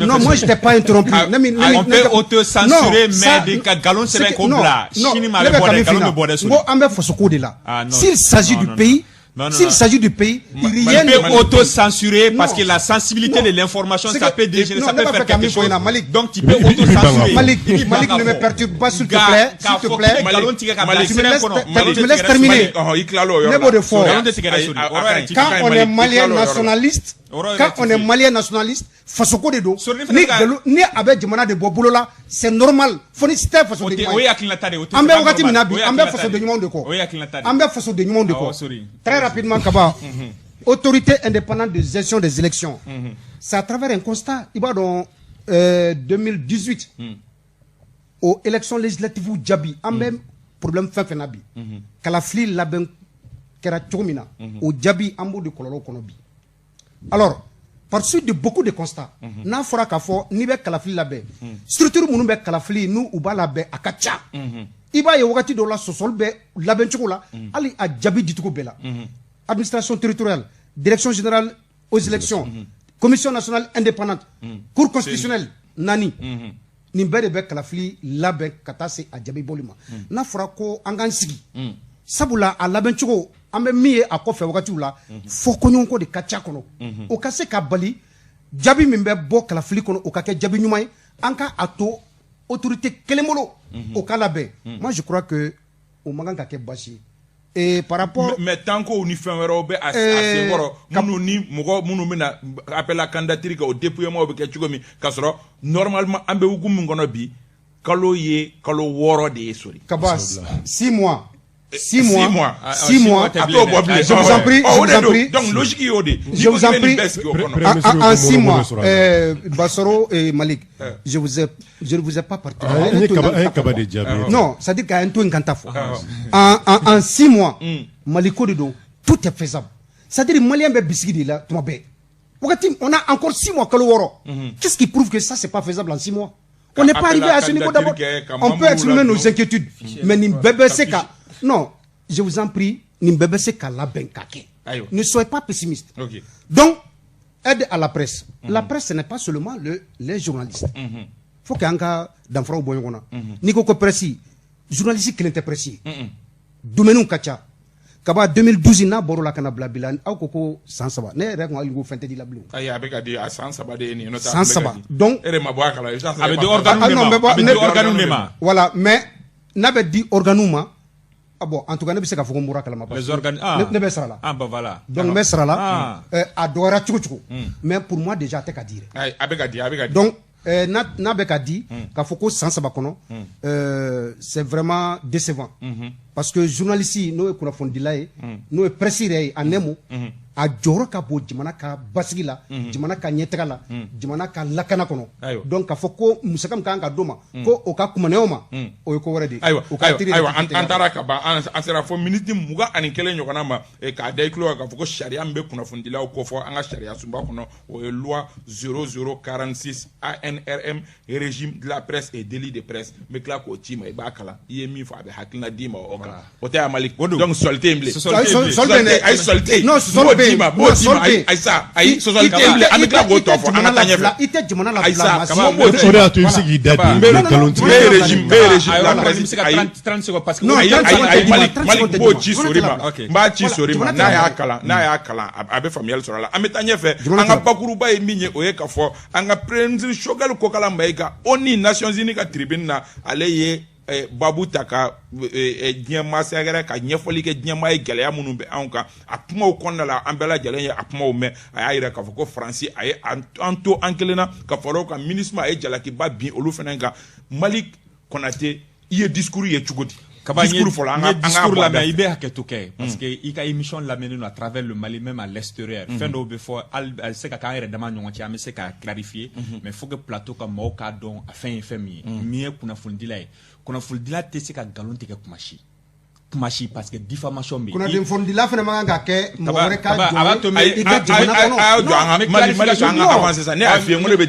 Non, moi je t'ai pas interrompu. On peut auto-censurer, mais des nkalon sɛbɛn k'o bila sini ma, a bɛ bɔ dɛ, nkalon bɛ bɔ dɛ. N ko an bɛ fasoko de la. S'il s'agit du pays, s'il s'agit du pays, rien ne peut auto-censurer parce que la sensibilité de l'information, ça peut dégénérer, ça peut faire quelque chose. Donc tu peux auto-censurer. Malik, Malik, ne me perturbe pas, s'il te plaît, s'il te plaît. Tu me laisses terminer. Ne b'o de fɔ. Quand on est malien nationaliste, quand on est malien nationaliste, fasoko de don. Ni nkalon ni a bɛ jamana de bɔ bolo la, c'est normal. Fo ni tɛ fasoden ɲuman ye. An bɛ wagati min na bi, an bɛ fasoden ɲumanw de kɔ. An bɛ fasoden ɲumanw de kɔ. Très rapidement, Kaba, autorité indépendante de gestion des élections, c'est à travers un constat. I b'a dɔn, 2018 o élection législative jaabi, an bɛ problème fɛn fɛn na bi, kalafili labɛn kɛra cogo min na, o jaabi, an b'o de kɔlɔlɔ kɔnɔ bi. Alors, par suite de beaucoup de constats, n'a fɔra k'a fɔ n'i bɛ kalafili labɛn, structure minnu bɛ kalafili n'u u b'a labɛn, a ka ca. I b'a ye wagati dɔw la, sɔsɔli bɛ labɛn cogo la, hali a jaabi dicogo bɛɛ la. Administration territoriale, direction générale aux élections, commission nationale indépendante, cour constitutionnelle, naani nin bɛɛ de bɛ kalafili labɛn ka taa se a jaabi bɔli ma. N'a fɔra ko an k'an sigi, sabula a labɛn cogo, an bɛ min ye a kɔfɛ wagatiw la, fɔ kɔɲɔgɔnko de ka ca kɔnɔ, o ka se ka bali jaabi min bɛ bɔ kalafili kɔnɔ, o ka kɛ jaabi ɲuman ye, an ka a to autorité kelen bolo, o ka labɛn. Moi, je crois que o man kan ka kɛ baasi ye. Et par rapport Mais tant que ni fɛn wɛrɛw bɛ a senkɔrɔ, minnu ni mɔgɔ minnu bɛna appel à candidature kɛ, o dépouillement bɛ kɛ cogo min, k'a sɔrɔ normalement an bɛ hukumu min kɔnɔ bi, kalo ye kalo 6 de ye, Sori. Kaba, 6 mois. 6 mois. 6 mois. 6 mois. A t'o bɔ bilen. Je vous en prie, je vous en prie. Donc logique y'o de. Je vous en prie. En 6 mois, Bassoro et Malik, je ne vous ai pas perturbé. Non, c'est-à-dire qu'à un to in fɔ. En 6 mois, Maliko de don, tout est faisable. C'est-à-dire Malien bɛ bisigi de la tuma bɛɛ. Wagati, on a encore 6 mois, kalo 6. Qu'est-ce qui prouve que ça, c'est pas faisable en 6 mois? On n'est pas arrivé à ce niveau d'abord. On peut exprimer nos inquiétudes, mais nin bɛɛ bɛ se ka. Non, je vous en prie, nin bɛɛ bɛ se ka labɛn ka kɛ. Ne soyez pas pessimiste. Donc, aide à la presse. La presse, ce n'est pas seulement les journalistes. Faut qu'an ka danfaraw bɔ ɲɔgɔn na. N'i ko ko presse, journaliste kelen tɛ presse ye. Domaine ka ca. Kaba, 2012 n'a bɔr'o la ka na bila bi la, aw ko ko san 3, ne yɛrɛ kun hakili ko fɛn tɛ di la bilen. Ayi, a bɛ ka di, a san 3 de ye nin ye, n'o tɛ. San 3, donc e de ma bɔ a kala. A bɛ di organe de ma, a bɛ di organe de ma. Voilà, mais n'a bɛ di organe ma, ah bon, en tout cas ne bɛ se k'a fɔ ko n bɔra kalama. Les organes, ah. Ne bɛ sara la. Ah bah voilà. Donc n bɛ sara la. A dɔgɔyara cogo cogo, mais pour moi déjà a tɛ ka di yɛrɛ. Ayi, a bɛ ka di, a bɛ ka di. Donc n'a bɛ ka di, k'a fɔ ko san 3 kɔnɔ, c'est vraiment décevant. Parce que journaliste, n'o ye kunnafonidila ye, n'o ye presse yɛrɛ ye, en un mot, a jɔyɔrɔ ka bon jamana ka basigi la, jamana ka ɲɛtaga la, jamana ka lakana kɔnɔ. Donc k'a fɔ ko musaka min kan ka d'o ma, ko o ka kumanaw ma, o ye ko wɛrɛ de ye. Ayiwa, ayiwa, an taara ka ban, an sera fo miniti 21 ɲɔgɔnna ma, k'a da i tulo kan k'a fɔ ko sariya min bɛ kunnafonidilaw kofɔ an ka sariya sunba kɔnɔ, o ye loi 0046 ANRM, régime de la presse et délit de presse. N bɛ tila k'o ci ma, i b'a kalan. I ye min fɔ, a bɛ hakilina d'i ma o kan. O tɛ ya, Malik? Donc sɔli tɛ yen bilen. Sɔli bɛ yen. Ayi, sɔli tɛ yen. Non, sɔli bɛ yen. N b'o d'i ma. Ayi, sa, ayi, sɔsɔli tɛ yen bilen. An bɛ tila k'o tɔ fɔ, an ka taa ɲɛfɛ. I tɛ jamana Ayi labila. Sa, O de y'a to i bɛ se k'i da n de nkalon bɛ régime, n bɛ régime de la presse. Ayi, 30 secondes parce que Non, ayi, ayi, ayi, Malik, Malik, n b'o ci Jamana Sori ma. Ok. N b'a ci Sori ma, Jamana n'a y'a tɛ kalan, n'a y'a kalan, a bɛ faamuyali sɔrɔ a la. An bɛ taa ɲɛfɛ. Jamana An ka tɛ bakuruba ye min ye, o ye k'a fɔ an ka premier ministre Choguel Kokala Maïga, ONU, Nations Unies ka tribune na, ale ye babu ta ka diɲɛ maa sɛgɛrɛ ka ɲɛfɔli kɛ diɲɛmaa ye gɛlɛya minnu bɛ anw kan. A kumaw kɔnɔna la, an bɛɛ lajɛlen ye a kumaw mɛn. A y'a yira k'a fɔ ko Faransi a ye an to an kelen na ka fara o kan. MINUSMA, a ye jalakiba bin olu fana kan. Malik Konate, i ye discours ye cogo di? Kaba, Discours fɔlɔ, an ka n ye an k'a discours bɔ a da lamɛn. fɛ. I bɛ hakɛto kɛ, parce que i ka émission lamɛnnen don à travers le Mali, même à l'extérieur. Fɛn dɔw bɛ fɔ, hali a bɛ se ka k'an yɛrɛ dama ɲɔgɔn cɛ, an bɛ se k'a clarifier, mais faut que plateau ka mɔgɔw k'a dɔn a fɛn ye fɛn min ye. Min ye kunnafonidila ye, kunnafonidila tɛ se ka nkalon tigɛ kuma si, kuma si, parce que diffamation bɛ yen. Kunnafonidila fana man kan ka kɛ mɔgɔ wɛrɛ ka Kaba, a b'a jɔn to ye mais i ka jamana A y'aw kɔnɔ. jɔ, an ka Mali, Mali, an ka avancer sa. Ne y'a f'i ye n ko ne bɛ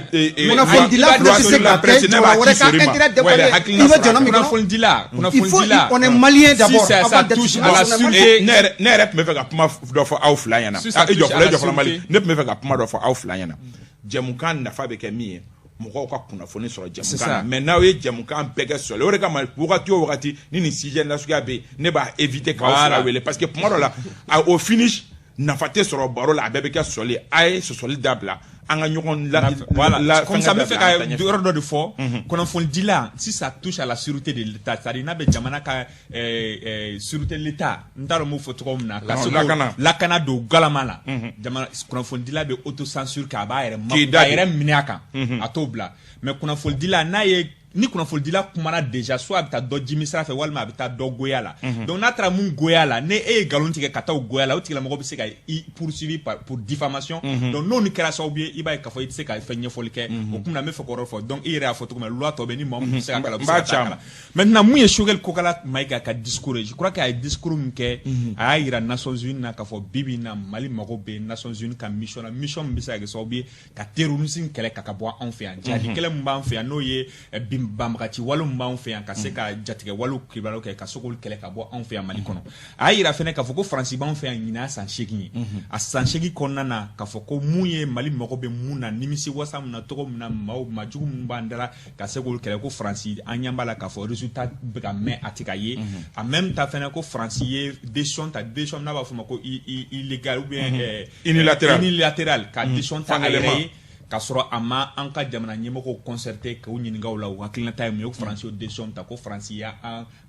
Kunnafonidila fana tɛ se ka kɛ jamana wɛrɛ ka intérêt défendre i bɛ jamana min kɔnɔ. Kunnafonidila, Il faut, kunnafonidila, on est malien d'abord si ça, avant ça d'être touche à la on est malien. sûreté. Ne yɛrɛ tun bɛ fɛ ka kuma dɔ fɔ aw fila ɲɛna. Si ça Ah, i jɔ touche à fɔlɔ, i la jɔ fɔlɔ, Mali. sûreté. Ne tun bɛ fɛ ka kuma dɔ fɔ aw fila ɲɛna. Jɛmukan nafa bɛ kɛ min ye, mɔgɔw ka kunnafoni sɔrɔ C'est jɛmukan ça. na. Mais n'aw ye jɛmukan bɛɛ kɛ sɔli, o de kama wagati o wagati ni nin sujet nasuguya bɛ yen, ne b'a éviter k'aw fila wele, parce que kuma dɔ la, au finish, nafa tɛ sɔrɔ baro la, a bɛɛ bɛ kɛ sɔli. A ye sɔsɔli dabila, an ka ɲɔgɔn la Voilà. la Comme ça, fɛngɛ n bɛ fɛ dabila, an ka ka taa ɲɛfɛ. yɔrɔ dɔ de fɔ. Kunnafonidila, si ça touche à la sûreté de l'État, c'est-à-dire n'a bɛ jamana ka sûreté de l'État, n t'a dɔn n b'o fɔ cogo min na, ka se k'o Lakana. lakana don galama la, jamana kunnafonidila bɛ autocensure kɛ, a b'a yɛrɛ ma K'i da k'a don. yɛrɛ minɛ a kan, a t'o bila. Mais kunnafonidila, n'a ye ni kunnafonidila kumana déjà, soit a bɛ taa dɔ jimi sira fɛ, walima a bɛ taa dɔ goya la. Donc n'a taara mun goya la, ni e ye nkalon tigɛ ka taa o goya la, o tigilamɔgɔ bɛ se ka i poursuivi pour diffamation. Donc n'o ni kɛra sababu ye, i b'a ye k'a fɔ i tɛ se ka fɛn ɲɛfɔli kɛ o kun na. N bɛ fɛ k'o yɔrɔ fɔ. Donc i yɛrɛ y'a fɔ cogo min na, loi tɔ bɛ ni maa min bɛ se ka kalan, o bɛ N se b'a ka taa ci a ma. kalan. Maintenant, mun ye Choguel Kokala Maïga ka discours ye, je crois que a ye discours min kɛ, a y'a yira Nations Unies na k'a fɔ bi bi in na, Mali mago bɛ Nations Unies ka mission na, mission min bɛ se ka kɛ sababu ye ka terrorisme kɛlɛ ka bɔ anw fɛ yan, jihadi kɛlɛ min b'an fɛ yan, n'o ye bin banbagaci wale min b'anw fɛ yan, ka se ka jatigɛ walew kibaruyaw kɛ, ka se k'olu kɛlɛ ka bɔ anw fɛ yan Mali kɔnɔ. A y'a yira fɛnɛ k'a fɔ ko Faransi b'anw fɛ yan ɲinan san 8 ye. A san 8 kɔnɔna na, k'a fɔ ko mun ye Mali mago bɛ mun na, nimisi wasa mun na, cogo min na maaw maajugu minnu b'an dala, ka se k'olu kɛlɛ, ko Faransi, an ɲɛ b'a la k'a fɔ résultat bɛ ka mɛn, a tɛ ka ye. En même temps fɛnɛ, ko Faransi ye décision ta, décision n'a b'a fɔ o ma ko illégal ou bien Unilatéral. Unilatéral, ka décision ta a yɛrɛ Fankelen ye k'a sɔrɔ a ma an ka jamana ɲɛmɔgɔw concerté k'u ɲininka o la, u hakilinata ye mun ye. Ko Faransi y'o décision ta, ko Faransi y'a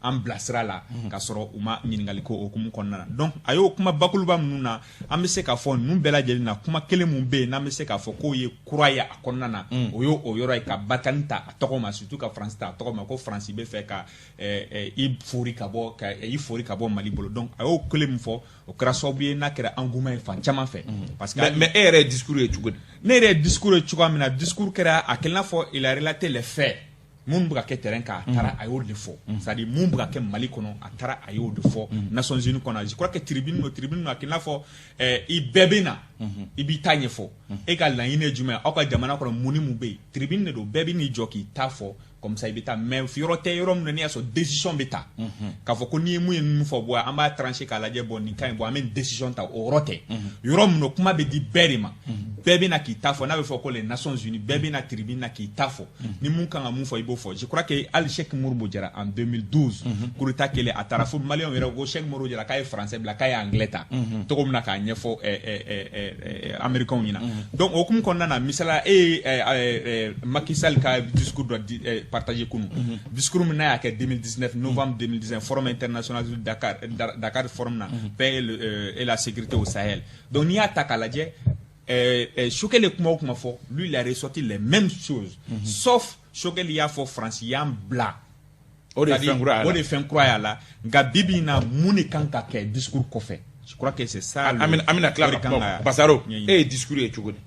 an bilasira la k'a sɔrɔ u ma ɲininkali kɛ o hukumu kɔnɔna na. Donc a y'o kuma bakuruba minnu na, an bɛ se k'a fɔ ninnu bɛɛ lajɛlen na, kuma kelen mun bɛ yen n'an bɛ se k'a fɔ k'o ye kura ye a kɔnɔna na, o y'o o yɔrɔ ye, ka Barkhane ta a tɔgɔ ma, surtout ka Faransi ta a tɔgɔ ma, ko Faransi bɛ fɛ ka i fori ka bɔ, ka i fori ka bɔ Mali bolo. Donc a y'o kelen min fɔ, o kɛra sababu ye n'a kɛra engouement ye fan caman fɛ, parce que Mais e yɛrɛ ye discours ye cogo di? Ne yɛrɛ ye discours ye cogoya min na, discours kɛra a kɛlen n'a fɔ il a relaté les faits. Mun bɛ ka kɛ terrain kan, a taara a y'o de fɔ, c'est à dire mun bɛ ka kɛ Mali kɔnɔ, a taara a y'o de fɔ Nations Unies kɔnɔ. Je crois que tribune o tribune, a kɛlen n'a fɔ i bɛɛ bɛ na, i b'i ta ɲɛfɔ, e ka laɲini ye jumɛn ye aw ka jamana kɔnɔ, mun ni mun bɛ yen. Tribune de don, bɛɛ bɛ n'i jɔ k'i ta fɔ, comme ça i bɛ taa. Mais yɔrɔ tɛ yɔrɔ min na n'i y'a sɔrɔ décision bɛ ta, k'a fɔ ko n'i ye mun ye mun fɔ, bɔ an b'a trancher k'a lajɛ, bɔn nin ka ɲi, bɔn an bɛ nin décision ta, o yɔrɔ tɛ. Yɔrɔ min na kuma bɛ di bɛɛ de ma, bɛɛ bɛ na k'i ta fɔ, n'a bɛ fɔ ko les Nations Unies, bɛɛ bɛ na tribune na k'i ta fɔ, ni mun kan ka mun fɔ, i b'o fɔ. Je crois que hali Cheikh Modibo Diarra, en 2012, coup d'état kɛlen, a taara fo Maliyɛnw yɛrɛ ko Cheikh Modibo Diarra k'a ye français bila, k'a ye anglais ta cogo min na k'a ɲɛfɔ Américains ɲɛna. Donc o hukumu kɔnɔna na, misala e ye Macky Sall ka discours dɔ di partager kunun, discours min n'a y'a kɛ 2019, novembre 2019, forum international de Dakar, Dakar forum na, paix et la sécurité au Sahel. Donc n'i y'a ta k'a lajɛ, Choguel ye kuma o kuma fɔ, lui il a ressorti les mêmes choses, sauf Choguel y'a fɔ Faransi y'an bila. O de ye fɛn kura y'a la. O de ye fɛn kura y'a la. Nka bi bi in na, mun de kan ka kɛ discours kɔfɛ? Je crois que c'est ça. An bɛna tila o de ka kan kuma. ka Basaro, ɲɛɲini. E ye discours ye cogo di?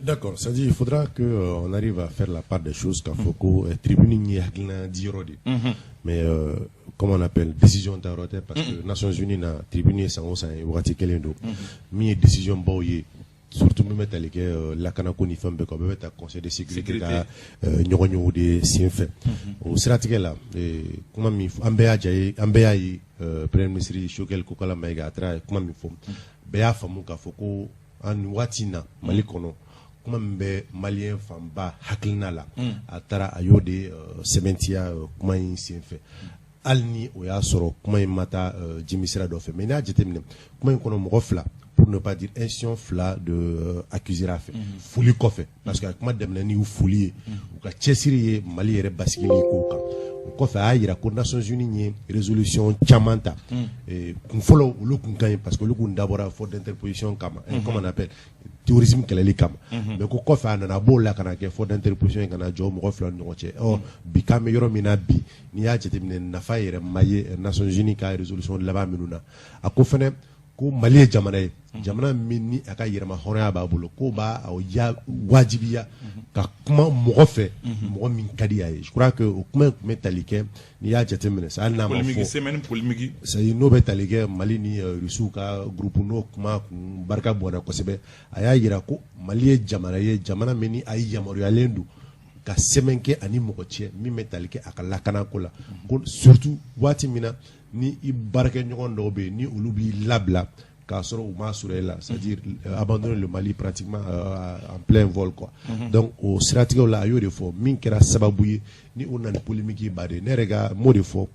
D'accord, c'est-à-dire il faudra que on arrive à faire la part des choses, k'a fɔ ko tribune ye hakilina di yɔrɔ de, mais comment on appelle, décision ta yɔrɔ tɛ, parce que Nations Unies na, tribune ye san o san ye, wagati kelen don. Min ye décision baw ye, surtout min bɛ tali kɛ lakanako ni fɛn bɛɛ kan, o bɛɛ bɛ ta Conseil de sécurité ka ɲɔgɔnyew de sen fɛ. O siratigɛ la, kuma min an bɛɛ y'a ja ye, an bɛɛ y'a ye, premier ministre Choguel Kokala Maïga, a taara kuma min fɔ, bɛɛ y'a faamu k'a fɔ ko an nin waati in na Mali kɔnɔ, kuma min bɛ maliyɛn fanba hakilina la, a taara a y'o de sɛbɛntiya kuma in senfɛ, hali ni o y'a sɔrɔ kuma in ma taa jimi sira dɔ fɛ. Mais n'i y'a jateminɛ kuma in kɔnɔ, mɔgɔ fila, pour ne pas dire institution fila de accusera a fɛ foli kɔfɛ, parce que a kuma daminɛ ni foli ye, u ka cɛsiri ye Mali yɛrɛ basigili kow kan. O kɔfɛ, a y'a yira ko Nations Unies ye résolution caman ta. Kun fɔlɔ, olu kun ka ɲi, parce que olu kun dabɔra force d'interposition kama, comment on appelle, Terrorisme kɛlɛli kama, mais ko kɔfɛ a nana b'o la ka na kɛ force d'interposition ye, ka na jɔ mɔgɔ fila ni ɲɔgɔn cɛ. Ɔ bi, k'an bɛ yɔrɔ min na bi, n'i y'a jateminɛ, nafa yɛrɛ ma ye Nations Unies ka résolution laban minnu na. A ko fɛnɛ ko Mali ye jamana ye, jamana min ni a ka yɛrɛma hɔrɔnya b'a bolo, ko b'a ya wajibiya ka kuma mɔgɔ fɛ, mɔgɔ min ka di a ye. Je crois que o kuma in tun bɛ tali kɛ, n'i y'a jateminɛ sa, hali n'a ma polémique fɔ semaine polémique. C'est n'o bɛ tali kɛ Mali ni Rusiw ka groupe, n'o kuma kun barika bɔnna kosɛbɛ. A y'a yira ko Mali ye jamana ye, jamana min ni a yamaruyalen don ka sɛbɛn kɛ ani mɔgɔ cɛ min bɛ tali kɛ a ka lakanako la, ko surtout waati min na ni i baarakɛɲɔgɔn dɔw bɛ yen, ni olu b'i labila k'a sɔrɔ u m'a sɔrɔ e la, c'est-à-dire abandonner le Mali pratiquement en plein vol quoi. Donc o siratigɛw la, a y'o de fɔ min kɛra sababu ye ni o nana polémique ba de. Ne yɛrɛ ka m'o de fɔ,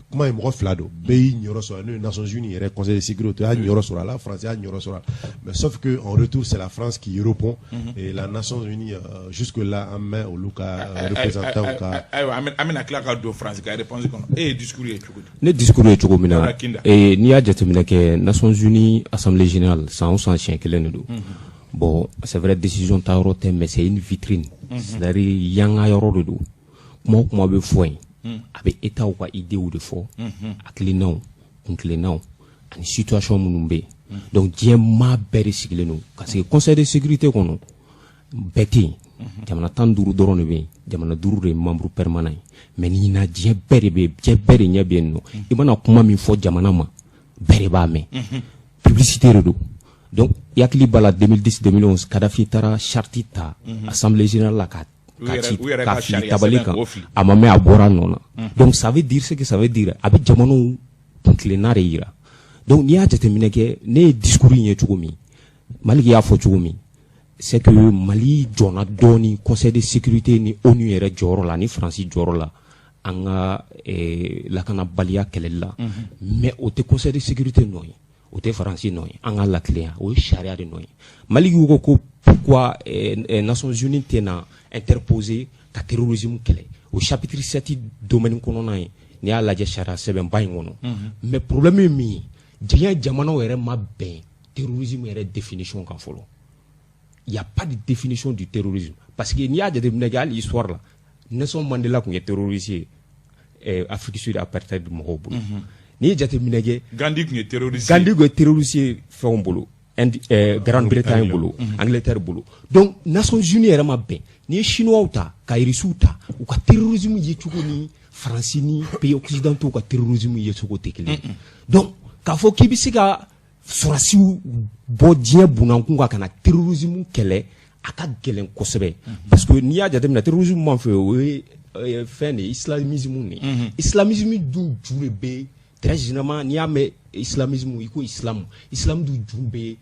kuma ye mɔgɔ fila don, bɛɛ y'i ɲɛyɔrɔ sɔrɔ, n'o ye Nations Unies yɛrɛ, Conseil de sécurité y'a ɲɛyɔrɔ sɔrɔ a la, France y'a ɲɛyɔrɔ sɔrɔ a la, mais sauf que en retour, c'est la France qui répond et la Nations Unies jusque là an mɛn olu ka représentants ka Ayiwa, an bɛna tila ka don France ka réponse kɔnɔ. E ye discours ye cogo di? Ne discours ye cogo min na, Dawuda Kinda. N'i y'a jateminɛ kɛ, Nations Unies Assemblée générale, san o san siɲɛ kelen de don. Bon, c'est vrai, décision ta yɔrɔ tɛ, mais c'est une vitrine, c'est-à-dire yanga yɔrɔ de don. Kuma o kuma bɛ fɔ yen, a bɛ état ka idéew de fɔ, hakilinaw, kuntilennaw ani situation minnu bɛ yen. Donc diɲɛ maa bɛɛ de sigilen don, parce que Conseil de sécurité kɔnɔ, bɛɛ tɛ yen, jamana 15 dɔrɔn de bɛ yen, jamana duuru de ye membre permanent ye. Mais ni na, diɲɛ bɛɛ de bɛ yen, diɲɛ bɛɛ de ɲɛ bɛ yen nɔ. I mana kuma min fɔ jamana ma, bɛɛ de b'a mɛn, publicité de don. Donc i hakili b'a la, 2010 2011, Kadhafi taara charte ta Assemblée générale la ka U ka ci u yɛrɛ ka ka fili sariya tabali sɛbɛn kan. k'o fili. A ma mɛn, a bɔra a nɔ na. Donc ça veut dire ce que ça veut dire, a bɛ jamanaw kuntilenna de yira. Donc n'i y'a jateminɛ kɛ, ne ye discours in ye cogo min, Maliki y'a fɔ cogo min, c'est que Mali jɔnna dɔɔni Conseil de sécurité ni ONU yɛrɛ jɔyɔrɔ la, ni Faransi jɔyɔrɔ la, an ka lakanabaliya kɛlɛli la. Mais o tɛ Conseil de sécurité nɔ ye, o tɛ Faransi nɔ ye, an ka latilenya, o ye sariya de nɔ ye. Maliki ko ko pourquoi Nations Unies tɛna interposer ka terrorisme kɛlɛ, o chapitre 7 domaine kɔnɔna ye, n'i y'a lajɛ sariya sɛbɛnba in kɔnɔ. Mais problème ye min ye, diɲɛ jamanaw yɛrɛ ma bɛn terrorisme yɛrɛ définition kan fɔlɔ. Il y a pas de définition du terrorisme, parce que n'i y'a jateminɛ kɛ, hali histoire la, Nelson Mandela tun ye terroriste ye Afrique Sud apartheid mɔgɔw bolo. N'i ye jateminɛ kɛ, Gandhi tun ye terroriste ye. Gandhi tun ye terroriste ye fɛnw bolo, Inde, Grande-Bretagne bolo, Angleterre bolo. Donc Nations Unies yɛrɛ ma bɛn. N'i ye Chinois ta ka Russiw ta, u ka terrorisme ye cogo ni Faransi ni pays occidentaux ka terrorisme ye cogo tɛ kelen ye. Donc k'a fɔ k'i bɛ se ka sɔrɔdasiw bɔ diɲɛ bunakun kan ka na terrorisme kɛlɛ, a ka gɛlɛn kosɛbɛ, parce que n'i y'a jateminɛ, terrorisme b'an fɛ yen, o ye fɛn de ye, islamisme de ye. Islamisme dun ju de bɛ, très généralement, n'i y'a mɛn islamisme, i ko islam, islam dun ju bɛ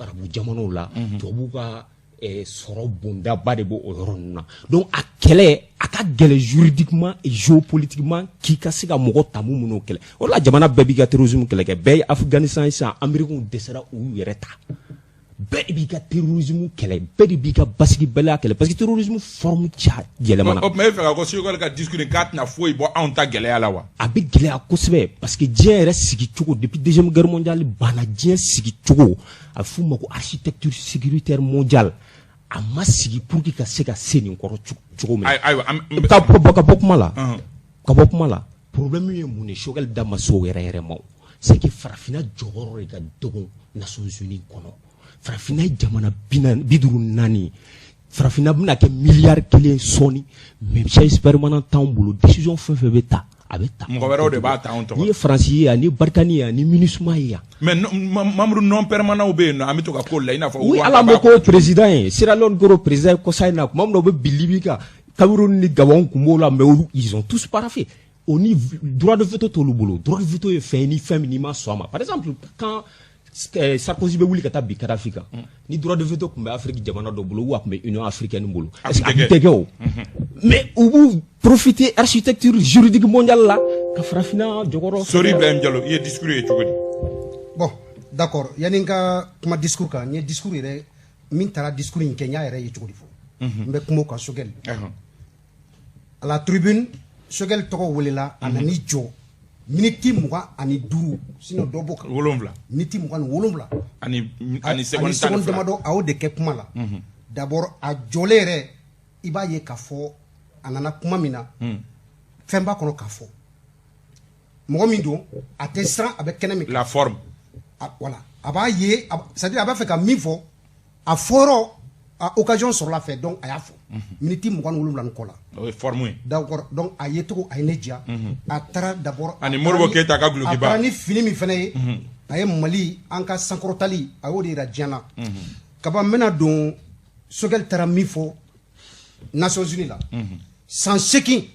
arabu jamanaw la, tubabuw ka sɔrɔ bondaba de b'o o yɔrɔ ninnu na. Donc a kɛlɛ a ka gɛlɛn juridiquement et géopolitiquement k'i ka se ka mɔgɔ ta mun n'o kɛlɛ. O la, jamana bɛɛ b'i ka terrorisme kɛlɛ kɛ, bɛɛ ye Afghanistan sisan, Américains dɛsɛra u yɛrɛ ta. Bɛɛ de b'i ka terrorisme kɛlɛ, bɛɛ de b'i ka basigibaliya kɛlɛ, parce que terrorisme forme ca yɛlɛmana. O tuma e fɛ ka ko Choguel ka discours in k'a tɛna foyi bɔ anw ta gɛlɛya la wa? A bɛ gɛlɛya kosɛbɛ, parce que diɲɛ yɛrɛ sigi cogo, depuis Deuxième Guerre mondiale banna, diɲɛ sigi cogo, a bɛ f'o ma ko architecture sécuritaire mondiale, a ma sigi pour que ka se ka se nin kɔrɔ cogo min na. Ayiwa, an Ka bɔ kuma la, ka bɔ kuma la, problème ye mun ye? Choguel da ma se o yɛrɛ yɛrɛ ma o. C'est que farafinna jɔyɔrɔ de ka dɔgɔ Nations Unies kɔnɔ. Farafinna ye jamana 54, farafinna bɛna kɛ miliyari 1 sɔɔni, mais siège permanent t'anw bolo. Décision fɛn fɛn bɛ ta, a bɛ ta Mɔgɔ wɛrɛw de b'a ta anw tɔgɔ. N'i ye Faransi ye yan, ni Barkhane ye yan, ni MINUSMA ye yan. Mais membre non permanent bɛ yen nɔ, an bɛ to ka k'olu la i n'a fɔ Oui, Rwanda ala b'a bɛ ko président ye Sierra Leone koro président ye kɔsa in na, tuma min na u bɛ bin Libi kan, Cameroun ni Gabon tun b'o la, mais olu, ils ont tous paraphé. O ni droit de veto t'olu bolo. Droit de veto ye fɛn ye, ni fɛn min n'i ma sɔn a ma, par exemple quand Sarkozy bɛ wuli ka taa bin Kadhafi kan, ni droit de veto tun bɛ Afrique jamana dɔ bolo ou a tun bɛ Union africaine bolo, est-ce que a tun tɛ kɛ o? Mais u b'u profiter architecture juridique mondiale la ka farafinna jɔyɔrɔ. Sori Ibrahim Diallo, i ye discours ye cogo di? Bon, d'accord, yanni n ka kuma discours kan, n ye discours yɛrɛ min taara discours in kɛ, n y'a yɛrɛ ye cogo di fɔ, n bɛ kuma o kan. Choguel, à la tribune, Choguel tɔgɔ welela, a nan'i jɔ. Miniti 25, sinon dɔ b'o kan. Wolonwula. Miniti 27. Ani seconde 12. Damadɔ, a y'o de kɛ kuma la. D'abord, a jɔlen yɛrɛ, i b'a ye k'a fɔ a nana kuma min na, fɛn b'a kɔnɔ k'a fɔ. Mɔgɔ min don, a tɛ siran, a bɛ kɛnɛ min kan. La forme. Voilà, a b'a ye, c'est à dire a b'a fɛ ka min fɔ, a fɔyɔrɔ, a occasion sɔrɔla fɛ, donc a y'a fɔ miniti 27 ni kɔ la. O ye forme ye. D'accord, donc a ye cogo, a ye ne diya. A taara d'abord. Ani Modibo Keyita ka gulokiba. A taara ni fini min fana ye, a ye Mali an ka sankɔrɔtali, a y'o de yira diɲɛ na. Kaba, n bɛna don Choguel taara min fɔ Nations Unies la. San 8,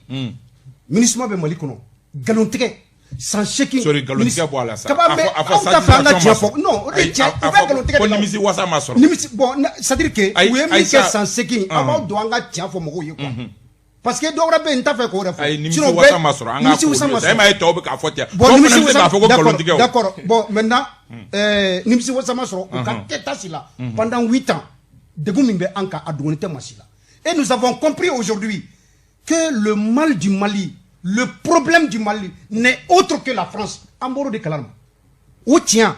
MINUSMA bɛ Mali kɔnɔ, nkalontigɛ san 8. Sori, nkalontigɛ bɔ a la sa. Kaba, mais aw t'a fɛ an ka tiɲɛ fɔ. Non, o de tiɲɛ, u bɛ nkalontigɛ de la. Ko nimisi wasa ma sɔrɔ. Nimisi, bon, c'est à dire que u ye min kɛ san 8, aw b'aw don an ka tiɲɛ fɔ mɔgɔw ye quoi. Parce que dɔw wɛrɛ bɛ yen, n t'a fɛ k'o yɛrɛ fɔ. Ayi, nimisi wasa ma sɔrɔ, an k'a fɔ. E m'a ye tɔw bɛ k'a fɔ ten. Bon, nimisi wasa, k'a fɔ ko nkalontigɛ o. D'accord, bon, maintenant, nimisi wasa ma sɔrɔ u ka kɛta si la pendant 8 ans, degun min bɛ an kan, a dogolen tɛ maa si la. Et nous avons compris aujourd'hui que le mal du Mali, le problème du Mali n'est autre que la France. An bɔr'o de kalama. O tiɲɛ,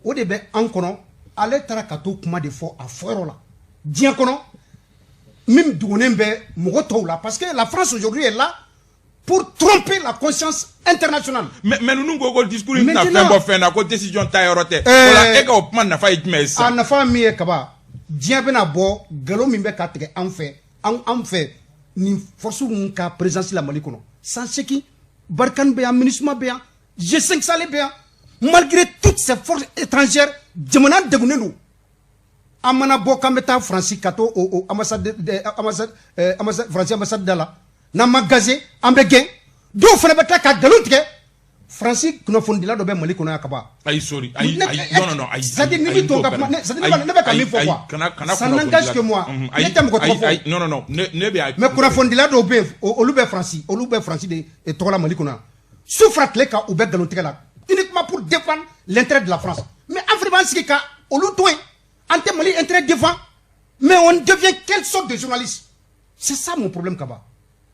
o de bɛ an kɔnɔ. Ale taara ka t'o kuma de fɔ a fɔyɔrɔ la diɲɛ kɔnɔ, min dogolen bɛ mɔgɔ tɔw la, parce que la France aujourd'hui est là pour tromper la conscience internationale. Mais ninnu ko discours in tɛna fɛn bɔ fɛn na, ko décision ta yɔrɔ tɛ. O la, e ka o kuma nafa ye jumɛn ye sisan? A nafa min ye, Kaba, diɲɛ bɛna bɔ nkalon min bɛ ka tigɛ an fɛ, an fɛ nin force min ka présence la Mali kɔnɔ san 8, Barkhane bɛ yan, MINUSMA bɛ yan, G5 Sahel bɛ yan, malgré toutes ces forces étrangères, jamana degunnen don. An mana bɔ k'an bɛ taa Faransi ka to o ambassade, ambassade, ambassade, Faransi ambassade da la, n'an ma gazé, an bɛ gɛn. Dɔw fana bɛ tila ka nkalon tigɛ. Faransi kunnafonidila dɔ bɛ Mali kɔnɔ yan, Kaba. Ayi, sorry, ayi, ayi, non, non, non, ayi. C'est à dire ni min to ka kuma, c'est à dire ne bɛ ka min fɔ quoi. Kana. Ça n'engage que moi. Ne tɛ mɔgɔ tɔgɔ fɔ. Non, non, non, ne bɛ. Mais kunnafonidila dɔw bɛ yen, olu bɛ Faransi, olu bɛ Faransi de tɔgɔ la Mali kɔnɔ yan. Su fara tile kan, u bɛ nkalon tigɛ la uniquement pour défendre l'intérêt de la France. Mais an fana b'an sigi ka olu to yen, an tɛ Mali intérêt défend, mais on devient quelle sorte de journaliste? C'est ça mon problème, Kaba.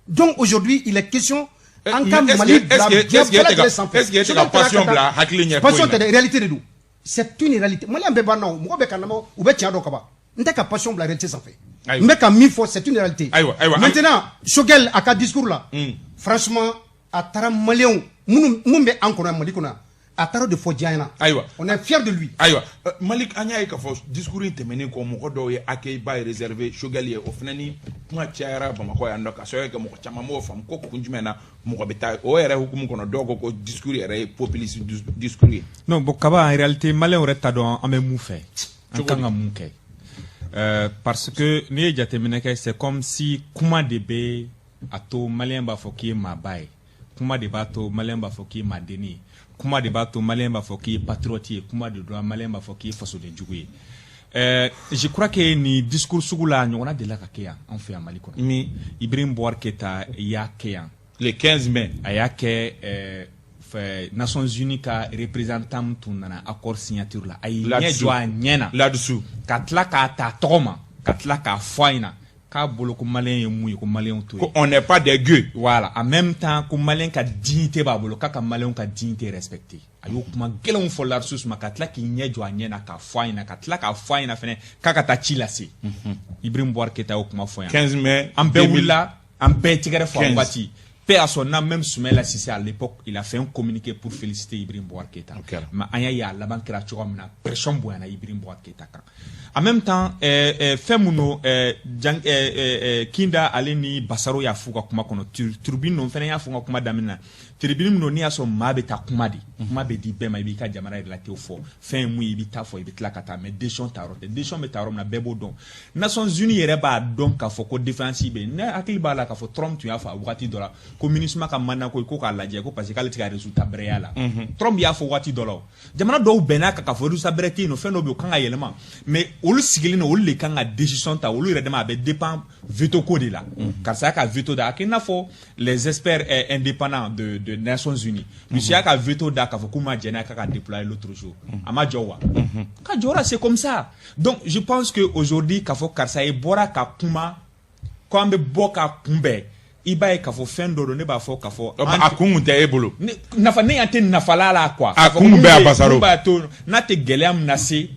Donc aujourd'hui, il est question an ka Mali bila diɲɛ bɛɛ lajɛlen sanfɛ. Est-ce que e tɛ ka passion bila hakili ɲɛ? Passion tɛ dɛ, réalité de don. C'est une réalité. Maliyɛn bɛɛ b'a dɔn, mɔgɔ bɛ ka lamɛn, u bɛ tiɲɛ dɔn, Kaba. N tɛ ka passion bila réalité sanfɛ. N bɛ ka min fɔ, c'est une réalité. Ayiwa, ayiwa. Maintenant, Choguel, a ka discours la, franchement, a taara maliyɛnw minnu mun bɛ an kɔnɔ yan, Mali kɔnɔ yan, a taara o de fɔ diɲɛ ɲɛna. Ayiwa. On est fier de lui. Ayiwa, Malik, an y'a ye k'a fɔ discours in tɛmɛnen kɔ, mɔgɔ dɔw ye accueil ba réservé Choguel ye. O fana ni kuma cayara Bamakɔ yan nɔ, ka sababu kɛ mɔgɔ caman m'o faamu ko kun jumɛn na mɔgɔ bɛ taa o yɛrɛ hukumu kɔnɔ. Dɔw ko ko discours yɛrɛ ye populiste discours ye. Non, bon, Kaba, en réalité, maliyɛnw yɛrɛ t'a dɔn an bɛ mun fɛ, an kan ka mun kɛ. Parce que n'i ye jateminɛ kɛ, c'est comme si kuma de bɛ a to maliyɛn b'a fɔ k'i ye maaba ye, kuma de b'a to maliyɛn b'a fɔ k'i ye maadenni ye, kuma de b'a to maliyɛn b'a fɔ k'i ye patriote ye, kuma de don maliyɛn b'a fɔ k'i ye fasodenjugu ye. Je crois que nin discours sugu la, a ɲɔgɔnna delila ka kɛ yan, an fɛ yan Mali kɔnɔ. Min? Ibrahim Boubacar Keita y'a kɛ yan. Le 15 mai. A y'a kɛ Nations Unies ka représentant min tun nana accord signature la, a y'i ɲɛ jɔ a ɲɛ na là-dessous, ka tila k'a ta a tɔgɔ ma, ka tila k'a fɔ a ɲɛna k'a bolo ko maliyɛn ye mun ye, ko maliyɛnw to yen. Ko on n'est pas des gueux. Voilà, en même temps ko maliyɛn ka dignité b'a bolo, k'a ka maliyɛnw ka dignité respecter. A y'o kuma gɛlɛnw fɔ Ladsous ma, ka tila k'i ɲɛ jɔ a ɲɛ na k'a fɔ a ɲɛna, ka tila k'a fɔ a ɲɛna fɛnɛ k'a ka taa ci lase. Ibrahim Boubacar Keita y'o kuma fɔ yan. 15 mai. An bɛɛ wulila, an bɛɛ tigɛrɛ fɔ a waati. Paix à son âme, même Soumaïla Cissé, à l'époque, il a fait un communiqué pour féliciter Ibrahim Boubacar Keita. Mais an y'a ye a laban kɛra cogoya min na, pression bonyana Ibrahim Boubacar Keita kan. En même temps, fɛn mun don, Kinda ale ni Basaro y'a f'u ka kuma kɔnɔ, tribune ninnu fɛnɛ y'a fɔ n ka kuma daminɛ na. Tribune min don, n'i y'a sɔrɔ maa bɛ taa kuma de, kuma bɛ di bɛɛ ma, i b'i ka jamana yɛrɛ fɔ, fɛn ye mun ye, i bɛ taa fɔ, i bɛ tila ka taa, mais décision ta yɔrɔ tɛ. Décision bɛ ta yɔrɔ min na, bɛɛ b'o dɔn. Nations Unies yɛrɛ b'a dɔn k'a fɔ ko défense bɛ yen. Ne hakili b'a la k'a fɔ Trump tun y'a fɔ a wagati dɔ la ko MINUSMA ka mandat ko k'a lajɛ, ko parce que k'ale tɛ ka résultat bɛrɛ y'a la. Trump y'a fɔ waati dɔ la, o jamana dɔw bɛnn'a kan k'a fɔ résultat bɛrɛ tɛ yen nɔ, fɛn dɔw bɛ yen o kan ka yɛlɛma, mais olu sigilen don, olu de kan ka décision ta olu yɛrɛ dama. A bɛ dépend veto ko de la. Karisa y'a ka veto da, a kɛ i n'a fɔ les experts indépendants de Nations Unies. Russie y'a ka veto da k'a fɔ k'u ma jɛn n'a ye k'a ka déployer l'autre jour. A ma jɔ wa? Ka jɔra, c'est comme ça. Donc je pense que aujourd'hui, k'a fɔ karisa ye bɔra ka kuma ko an bɛ bɔ ka kunbɛn, i I b'a ye k'a fɔ fɛn dɔ don, ne b'a fɔ k'a fɔ A kun tɛ e bolo. Nafa, ne yan tɛ nafala la quoi. A kun bɛ a Basaro. Mun b'a to n'a tɛ gɛlɛya min lase,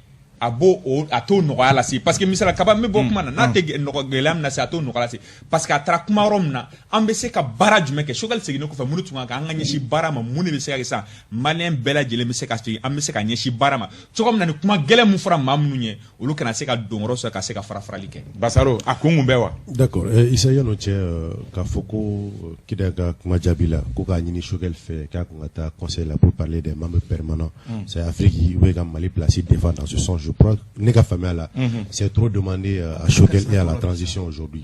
a b'o o a t'o nɔgɔya lase, parce que misala kaba n bɛ bɔ kuma na, n'a tɛ gɛlɛya min lase, a t'o nɔgɔya lase, parce que a taara kuma yɔrɔ min na, an bɛ se ka baara jumɛn kɛ? Choguel seginnen kɔfɛ, mun de tun ka kan an ka ɲɛsin baara ma? Mun de bɛ se ka kɛ sisan, maliyɛn bɛɛ lajɛlen bɛ se ka segin, an bɛ se ka ɲɛsin baara ma cogo min na, ni kuma gɛlɛn mun fɔra maa minnu ye, olu kana se ka don yɔrɔ sɔrɔ ka se ka fara farali kɛ? Basaro, a kun bɛ wa? D'accord, Isa, yan'o cɛ, k'a fɔ ko Kida ka kuma jaabi la, ko k'a ɲini Choguel fɛ k'a kun ka taa conseil la pour parler des membres permanents, c'est Afrique ou bɛ ka Mali place défendre dans ce sens, je crois, ne ka faamuya la, c'est trop demander à Choguel et à la transition aujourd'hui,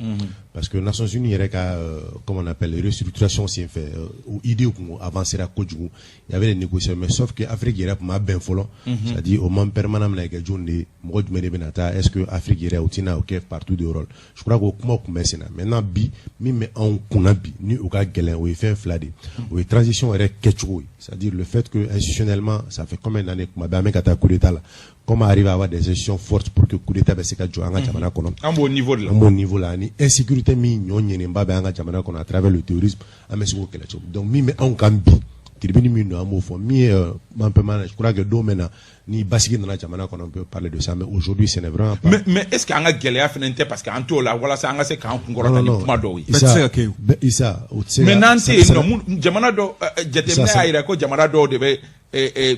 parce que Nations Unies yɛrɛ ka comment on appelle, restructuration senfɛ, o idée kun avancera kojugu, il y avait des négociations, mais sauf que Afrique yɛrɛ tun ma bɛn fɔlɔ, c'est-à-dire o membre permanent bɛna kɛ jɔn de ye, mɔgɔ jumɛn de bɛna taa, est-ce que Afrique yɛrɛ o tɛna o kɛ partout de rôle? Je crois que o kuma tun bɛ sen na. Maintenant, bi min bɛ anw kunna bi ni o ka gɛlɛn, o ye fɛn fila de ye. O ye transition yɛrɛ kɛcogo ye, c'est-à-dire le fait que institutionnellement, ça fait combien d'années, kuma bɛɛ an bɛ ka taa coup d'état la, comment arriver à avoir des institutions fortes pour que coup d'état bɛ se ka jɔ an ka jamana kɔnɔ? An b'o niveau de la. An b'o niveau la, ani insécurité min ɲɔ ɲɛnenba bɛ an ka jamana kɔnɔ à travers le terrorisme, an bɛ se k'o kɛlɛ cogo? Donc min bɛ anw kan bi, tribune min don, an b'o fɔ min ye membre permanent, je crois que don min na ni basigi nana jamana kɔnɔ, on peut parler de ça, mais aujourd'hui ce n'est vraiment pas. Mais est ce que an ka gɛlɛya fana tɛ parce que an t'o la, walasa an ka se k'an kunkɔrɔta ni kuma dɔw ye? Bɛɛ tɛ se ka kɛ o. Isa, o tɛ se. Mais n'an tɛ yen nɔ, mun jamana dɔw jateminɛ y'a jira ko jamana dɔw de bɛ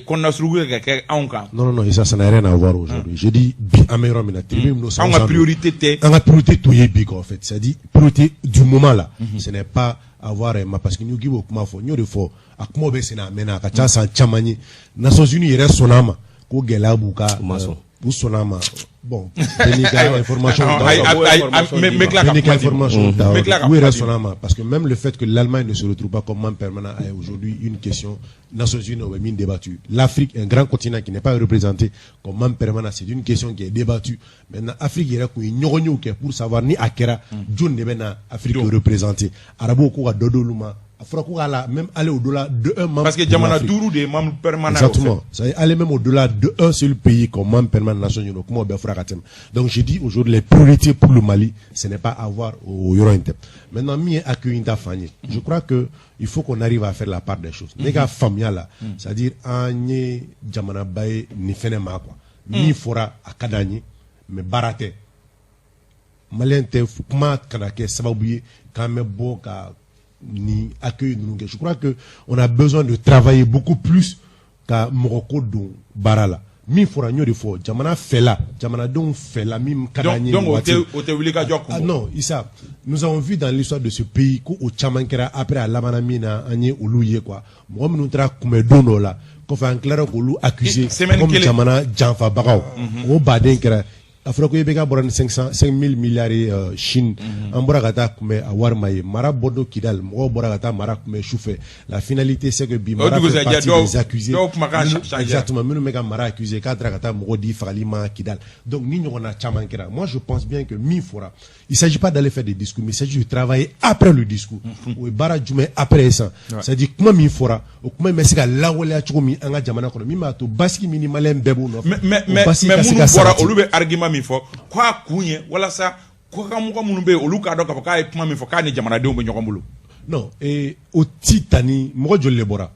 kɔnɔnasuruku ka kɛ anw kan. Non, non, non, Isa, ça n'a rien à voir aujourd'hui. Je dis bi, an bɛ yɔrɔ min na, tribune min don. Anw ka priorité tɛ. An ka priorité t'o ye bi quoi, en fait, c'est-à-dire priorité du moment là, ce n'est pas avoir un, parce que n'i k'i b'o kuma fɔ, n y'o de fɔ, a kumaw bɛ sen na, a mɛnna, a ka ca san caman ye. Nations Unies yɛrɛ sɔnna a ma ko gɛlɛya b'u ka U ma sɔn. U sɔnna a ma. Bon, bɛɛ n'i ka information ta. N bɛ tila ka Bɛɛ n'i ka kuma di. information ta. N bɛ tila ka U yɛrɛ kuma di. sɔnna a ma, parce que même le fait que l'Allemagne ne se retrouve pas comme membre permanent est aujourd'hui une question Nations Unies o bɛ min débattu. L'Afrique, un grand continent qui n'est pas représenté comme membre permanent, c'est une question qui est débattue. Maintenant, Afrique yɛrɛ kun ye ɲɔgɔn yew kɛ pour savoir ni a kɛra, jɔn de bɛ na Afrique représenter. Arabuw ko ka dɔ d'olu ma, a fɔra ko k'a la même aller au-delà de un membre Parce que pour jamana l'Afrique. duuru de ye membre permanent ye o fɛ. Exactement. C'est-à-dire aller même au-delà de un seul pays comme membre permanent des Nations Unies, comment on fera. Donc je dis aujourd'hui, les priorités pour le Mali, ce n'est pas avoir au yɔrɔ in tɛ. Maintenant, min ye accueil ta fan ye, je crois que il faut qu'on arrive à faire la part des choses. Ne ka faamuya la, c'est-à-dire an ye jamanaba ye nin fɛnɛ ma quoi. Min fɔra, a ka d'an ye, mais baara tɛ. Maliyɛn tɛ kuma kana kɛ sababu ye k'an bɛ bɔ ka ni accueil ninnu kɛ. Je crois que on a besoin de travailler beaucoup plus ka mɔgɔ ko don baara la. Min fɔra, n y'o de fɔ, jamana fɛla, jamanadenw fɛla min ka d'an ye Donc nin o waati. tɛ o tɛ wuli ka jɔ kun Ah bɔ. non, Issa, nous avons vu dans l'histoire de ce pays ko o caman kɛra après, a labanna min na, an ye olu ye quoi. Mɔgɔ minnu taara kunbɛn don dɔ la, kɔfɛ an tilara k'olu accuser Semaine comme kelen. jamana janfabagaw. O baden kɛra. A fɔra ko IBK bɔra ni 500 5000 milliards ye Chine. An bɔra ka taa kunbɛn, a wari ma ye. Mara bɔ don Kidal, mɔgɔw bɔra ka taa mara kunbɛn sufɛ. La finalité, c'est que bi O mara fait dugusɛjɛ partie dɔw des accusés. dɔw kumakan changer. Exactement, minnu bɛ ka mara accuser k'a taara ka taa mɔgɔ di fagali ma Kidal. Donc ni ɲɔgɔnna caman kɛra. Moi, je pense bien que min fɔra, il s'agit pas d'aller faire des discours, mais il s'agit de travailler après le discours. O ye baara jumɛn après ça? C'est-à-dire kuma min fɔra, o kuma in bɛ se ka lawaleya cogo min an ka jamana kɔnɔ, min b'a to basigi min ni maliyɛn bɛɛ b'o nɔfɛ. Mais O mais basigi mais ka se minnu ka bɔra, sabati. olu bɛ argument min fɔ k'a kun ye walasa kɔkanmɔgɔ minnu bɛ yen, olu k'a dɔn k'a fɔ k'a ye kuma min fɔ, k'a ni jamanadenw bɛ ɲɔgɔn bolo. Non, o ti ta ni mɔgɔ joli de bɔra?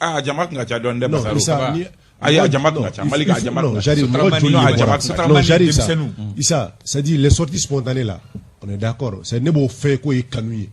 Aa, jama kun ka ca dɔɔni dɛ. Non, Basaro. Issa, ni Ayi, a jama kun ka ca. Mali ka a jama kun non, ka ca. j'arrive, mɔgɔ joli Non, a de jama bɔra? kun ka ca. Non, j'arrive ça. Denmisɛnninw. Issa, c'est-à-dire les sorties spontanées là, on est d'accord. C'est ne b'o fɛ k'o ye kanu ye.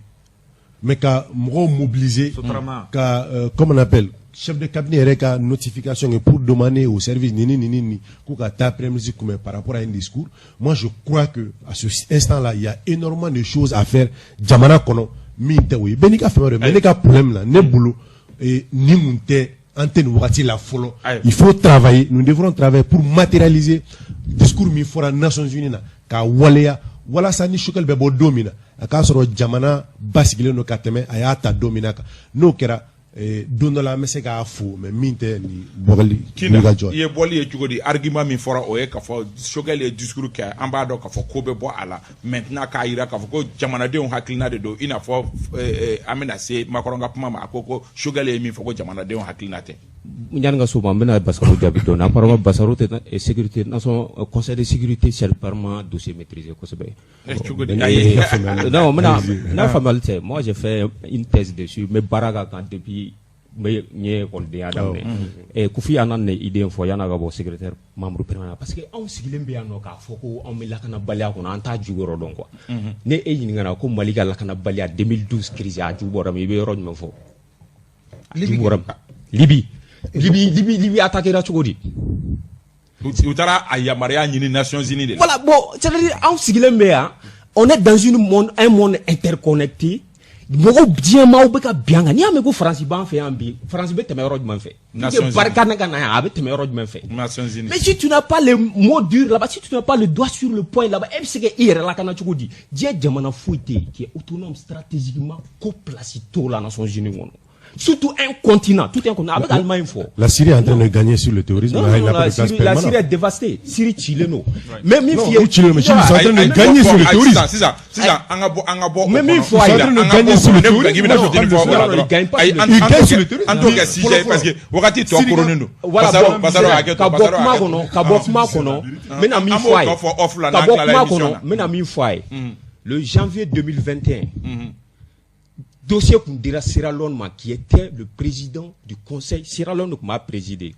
Mais ka mɔgɔw mobiliser, Sotrama. ka comment on appelle, chef de cabinet yɛrɛ ka notification kɛ pour demander au service ni ni ni ni ni k'u ka taa premier ministre kunbɛn par rapport à un discours. Moi, je crois que à ce instant-là, il y a énormément de choses à faire jamana kɔnɔ min tɛ o ye. Bɛɛ n'i ka faamuya de, mais ne ka problème la, ne bolo, ni mun tɛ, an tɛ nin wagati la fɔlɔ. Ayiwa. Il faut travailler, nous devrons travailler pour matérialiser discours min fɔra Nations Unies na, k'a waleya, walasa ni Choguel bɛ bɔ don min na, a k'a sɔrɔ jamana basigilen don ka tɛmɛ a y'a ta don min na kan. N'o kɛra, don dɔ la an bɛ se k'a fo, mais min tɛ nin bɔli Kinda, wulikajɔ i ye. ye bɔli ye cogo di? Argument min fɔra, o ye k'a fɔ Choguel ye discours kɛ, an b'a dɔn k'a fɔ ko bɛ bɔ a la. Maintenant, k'a jira k'a fɔ ko jamanadenw hakilina de don, i n'a fɔ an bɛna se Macron ka kuma ma, a ko ko Choguel ye min fɔ, ko jamanadenw hakilina tɛ. Yanni ka s'o ma, n bɛna Basaro jaabi dɔɔni. Apparemment Basaro tɛ sécurité nation, conseil de sécurité, c'est vraiment dossier maîtrisé kosɛbɛ. Cogo di? Ayi. Non, n bɛna n'a faamuyali tɛ. Moi, j'ai fait une thèse dessus, n bɛ baara k'a kan depuis n bɛ n ye ekɔlidenya daminɛ. Kofi Annan de idée fɔ yan'a ka bɔ secrétaire membre permanent, parce que anw sigilen bɛ yan nɔ k'a fɔ ko anw bɛ lakanabaliya kɔnɔ, an t'a jukɔrɔ dɔn quoi. Ne e ɲininkara ko Mali ka lakanabaliya 2012 crise, a ju bɔra min, i bɛ yɔrɔ jumɛn fɔ? A ju bɔra Libi. Libi, Libi, Libi attaqué cogo di? U taara a yamaruya ɲini Nations Unies de la. Voilà, bon, c'est-à-dire anw sigilen bɛ yan, on est dans une monde, un monde interconnecté. Mɔgɔw, diɲɛ maaw bɛ ka bin an kan. N'i y'a mɛn ko Faransi b'an fɛ yan bi, Faransi bɛ tɛmɛ yɔrɔ jumɛn fɛ? Nations. Barika ne ka na yan, a bɛ tɛmɛ yɔrɔ jumɛn fɛ? Nations Unies. Mais si tu n'as pas le mot dur là-bas, si tu n'as pas le doigt sur le poing là-bas, e bɛ se ka i yɛrɛ lakana cogo di? Diɲɛ jamana foyi tɛ yen qui est autonome stratégiquement ko place t'o la Nations Unies kɔnɔ. Surtout un continent, tout un continent. Avec Allemagne fort. La Syrie est en train de gagner sur le terrorisme. Non, non, il non, n'a pas la de place Syrie, la Syrie est permanente. dévastée. Syrie cilen don. Mais min Non, f'i ye. u cilen, mais ils sont en train de gagner sur le terrorisme. Sisan, sisan, an ka bɔ, an ka bɔ. Mais min fɔ a Ils ye. sont en train de gagner sur le terrorisme. I bɛna fitinin fɔ o la Non, non, il gagne pas dɔrɔn. sur le Ayi, Il gagne sur le terrorisme. An t'o kɛ sujet parce que wagati tɔ koronnen don. Voilà, Basaro, bon, Basaro, hakɛ to, ka bɔ Basaro, kuma hakɛ to. kɔnɔ, ka bɔ kuma kɔnɔ, n bɛna min An fɔ a ye. b'o tɔ fɔ off la Ka n'an bɔ tilala kuma émission kɔnɔ, na. n bɛna min fɔ a ye. Le janvier 2021, dossier kun dira Sierra Leone ma, qui était le président du conseil. Sierra Leone tun b'a présider,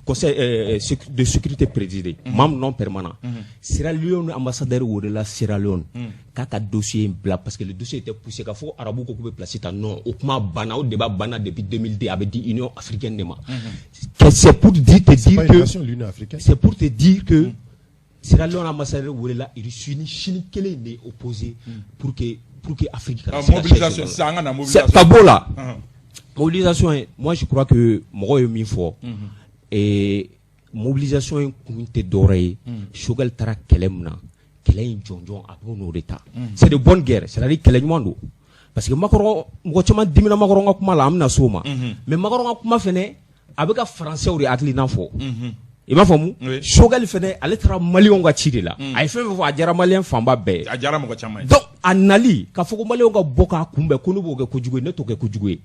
conseil de sécurité présidé, membre non permanent. Sierra Leone ambassadeur welela Sierra Leone k'a ka dossier in bila, parce que le dossier était poussé k'a fɔ arabu ko k'u bɛ place ta. Non, o kuma banna, o débat banna depuis 2002, a bɛ di Union africaine de ma. Que c'est pour dire te C'est dire pas une que nation, l'Union africaine. C'est pour te dire que Sierra Leone ambassadeur welela, Russie ni Chine kelen in de opposé pour que Afrique kana Ah, se ka mobilisation, chaise sɔrɔ. sisan an ka na mobilisation. Ka b'o la, mobilisation ye, moi je crois que mɔgɔw ye min fɔ, mobilisation in kun tɛ dɔwɛrɛ ye. Choguel taara kɛlɛ min na, kɛlɛ in jɔnjɔn a b'o n'o de ta. C'est de bonne guerre, c'est à dire kɛlɛ ɲuman don, parce que Macron, mɔgɔ caman dimina Macron ka kuma la, an bɛna s'o ma. Mais Macron ka kuma fɛnɛ, a bɛ ka français de hakilina fɔ, i m'a faamu? Oui. Choguel fɛnɛ, ale taara maliyɛnw ka ci de la. A ye fɛn fɛn fɔ, a diyara maliyɛn fanba bɛɛ ye. A diyara mɔgɔ caman ye. Donc a nali k'a fɔ ko maliyɛnw ka bɔ k'a kunbɛn, ko ne b'o kɛ kojugu ye, ne t'o kɛ kojugu ye.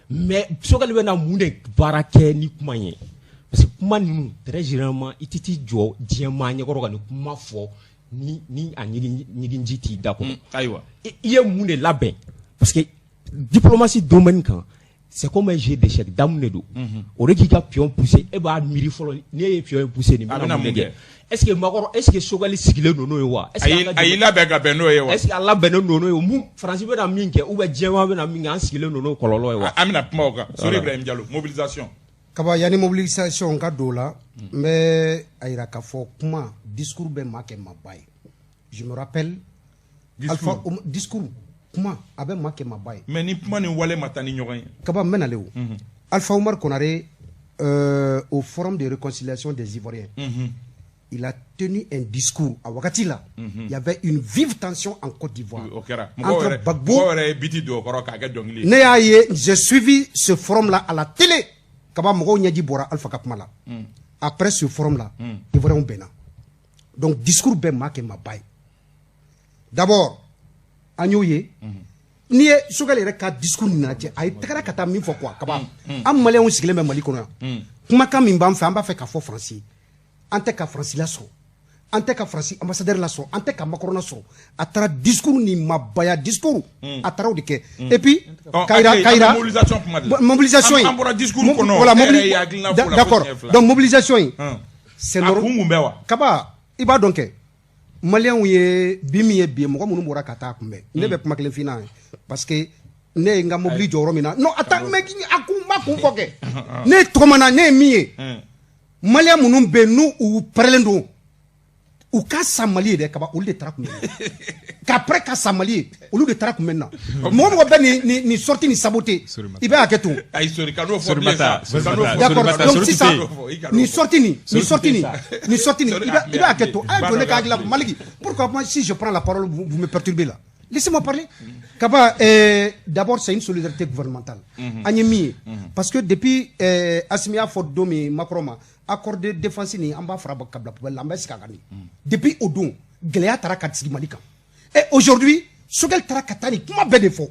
Mais Choguel bɛna mun de baara kɛ ni kuma in ye? Parce que kuma ninnu, très généralement, i tɛ t'i jɔ diɲɛ maa ɲɛkɔrɔ ka nin kuma fɔ ni a ɲigin ɲiginji t'i da kɔnɔ. Ayiwa. I ye mun de labɛn? Parce que diplomatie domaine kan, c'est comme un jeu d'échec, damu de don. O de k'i ka pion pousser, e b'a miiri fɔlɔ, n'e ye pion pousser nin A bɛna bɛna mun de mun kɛ? kɛ? Est ce que Macron, est ce que Choguel sigilen don n'o ye wa? Est ce A que y'i an ka a y'i labɛn ka bɛn n'o ye wa? Est ce que a labɛnnen don n'o ye? Mun Faransi bɛna min kɛ ou bien diɲɛ bɛna min kɛ, an sigilen don n'o kɔlɔlɔ ye wa? An bɛna kuma o kan. Sori Ibrahim Diallo, mobilisation. Kaba, yanni mobilisation ka don o la, n bɛ a yira k'a fɔ kuma, discours bɛ maa kɛ maaba ye. Je me rappelle Discours. Alpha discours, kuma a bɛ maa kɛ maaba ye. Mais ni kuma ni wale ma taa ni ɲɔgɔn ye. Kaba, n bɛ nalen o. Alpha Oumar Konaré, au forum de réconciliation des Ivoiriens, il a tenu un discours. A wagati la, il y avait une vive tension en Côte d'Ivoire O kɛra. Mɔgɔw entre yɛrɛ, Gbagbo. mɔgɔw yɛrɛ ye biti don o kɔrɔ k'a kɛ dɔnkili ye. Ne y'a ye, j'ai suivi ce forum là à la télé. Kaba, mɔgɔw ɲɛji bɔra Alpha ka kuma la. Après ce forum là, Ivoiriens bɛnna. Donc discours bɛɛ maa kɛ maaba ye. D'abord an y'o ye, n'i ye Choguel yɛrɛ ka discours nin lajɛ, a ye tagara ka taa min fɔ quoi. Kaba, an maliyɛnw sigilen bɛ Mali kɔnɔ yan, kumakan min b'an fɛ, an b'a fɛ k'a fɔ Faransi ye, an tɛ ka Faransi lasɔrɔ, an tɛ ka Faransi ambassadeur lasɔrɔ, an tɛ ka Macron lasɔrɔ. A taara discours ni mabaya discours, a taara o de kɛ. Et puis Ɔ, ka yira hakili, ka an yira bɛ mobilisation kuma de la. Mobilisation in An bɔra discours kɔnɔ. Voilà, E yɛrɛ ye hakilina fɔ o la fo d'accord. siɲɛ fila. Donc mobilisation in, c'est A normal. kun kun bɛ wa? Kaba, i b'a dɔn kɛ maliyɛnw ye bi min ye bi ye, mɔgɔ minnu bɔra ka taa kunbɛn, ne bɛ kuma kelen f'i ɲɛna, parce que ne ye n ka mobili jɔ yɔrɔ min na. Non, attends, mais a kun ma kun fɔ kɛ, ne ye tɔgɔma na, ne ye min ye, maliyɛn minnu bɛ yen n'u u pɛrɛlen don u ka sa Mali ye dɛ, Kaba, olu de taara kunbɛn na. Qu'après ka sa Mali ye, olu de taara kunbɛn na. Mɔgɔ mɔgɔ bɛ nin sortie nin saboter, i bɛ hakɛ to. Ayi, Sori, ka n'o fɔ bilen sa. Sorimata, Ka n'o fɔ. D'accord. Sorimata, Donc Sori sisan, tɛ nin sortie nin, nin Sori sortie nin, tɛ sa. nin sortie nin, Sori, i bɛ hakɛ to. A ye to ne ka Ba hakili la. Maliki, pourquoi moi, si je prends la parole, vous, vous me perturbez là? Laissez-moi parler. Kaba, d'abord c'est une solidarité gouvernementale. An ye min ye, parce que depuis Assimi y'a fɔ don min Macron ma, accord de défense nin, an b'a fara ka bila poubelle la, an bɛ sigi a kan nin. Depuis o don, gɛlɛya taara ka sigi Mali kan. Et aujourd'hui, Choguel taara ka taa nin kuma bɛɛ de fɔ.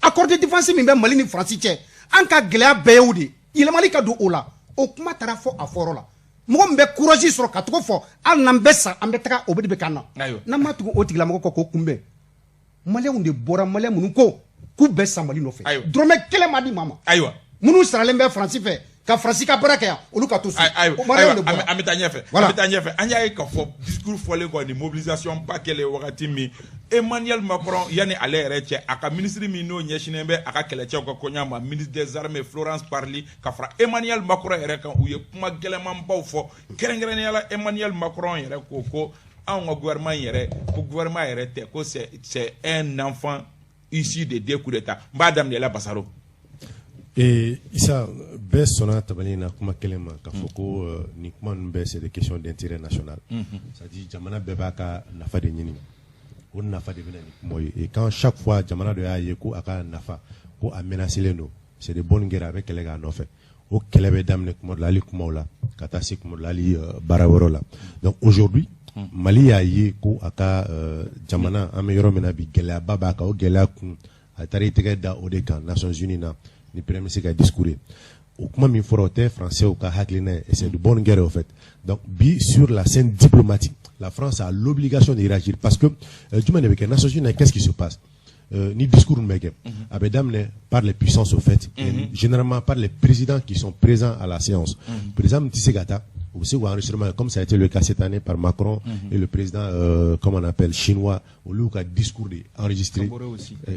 Accord de défense min bɛ Mali ni Faransi cɛ, an ka gɛlɛya bɛɛ y'o de. Yɛlɛmali ka don o la. O kuma taara fɔ a fɔyɔrɔ la. Mɔgɔ min bɛ courage sɔrɔ ka tugu fɔ, hali n'an bɛ sa, an bɛ taga, o de bɛ k'an na. N'an ma tugu o tigilamɔgɔ kɔ k'o kunbɛn, Maliyɛnw de bɔra. Maliyɛn minnu ko k'u bɛ sa Mali nɔfɛ, dɔrɔmɛ kelen ma di maa ma. Minnu saralen bɛ Faransi fɛ ka Faransi ka baara kɛ yan, olu ka to so. Ayiwa, an bɛ taa ɲɛfɛ, an bɛ taa ɲɛfɛ. An y'a ye k'a fɔ discours fɔlen kɔ, ni mobilisation ba kɛlen wagati min, Emmanuel Macron, yanni ale yɛrɛ cɛ, a ka ministre min n'o ɲɛsinnen bɛ a ka kɛlɛcɛw ka koɲa ma, ministre des Armées Florence Parly, ka fara Emmanuel Macron yɛrɛ kan, u ye kuma gɛlɛnmanbaw fɔ. Kɛrɛnkɛrɛnnenya la, Emmanuel Macron yɛrɛ ko ko anw ka gouvernement yɛrɛ, ko gouvernement yɛrɛ tɛ, ko c'est un enfant issu de deux coups d'État. N b'a daminɛ la, Basaro. Ee Isa, bɛɛ sɔnna tabali na kuma kelen ma, k'a fɔ ko nin kuma ninnu bɛɛ, c'est des questions d'intérêt national, c'est à dire jamana bɛɛ b'a ka nafa de ɲini. O nafa de bɛ na ni kumaw ye. Et quand chaque fois jamana dɔ y'a ye ko a ka nafa ko a menacelen don, c'est de bonne guerre, a bɛ kɛlɛ k'a nɔfɛ. O kɛlɛ bɛ daminɛ kuma dɔ la hali kumaw la, ka taa se kuma dɔ la hali baara wɛrɛw la. Donc aujourd'hui, Mali y'a ye ko a ka jamana, an bɛ yɔrɔ min na bi, gɛlɛyaba b'a kan. O gɛlɛya kun, a taara i tɛgɛ da o de kan Nations Unies na ni premier ministre ka discours ye. O kuma min fɔra, o tɛ français ka hakilina ye, et c'est de bonne guerre au fait. Donc bi, sur la scène diplomatique, la France a l'obligation de réagir, parce que jumɛn de bɛ kɛ Nations Unies na? Qu'est-ce qui se passe? Ni discours min bɛ kɛ, a bɛ daminɛ par les puissances au fait, et généralement par les présidents qui sont présents à la séance. Président min tɛ se ka taa, u bɛ se k'o enregistrement, comme ça a été le cas cette année par Macron et le président comment on appelle, chinois, olu ka discours de enregistré,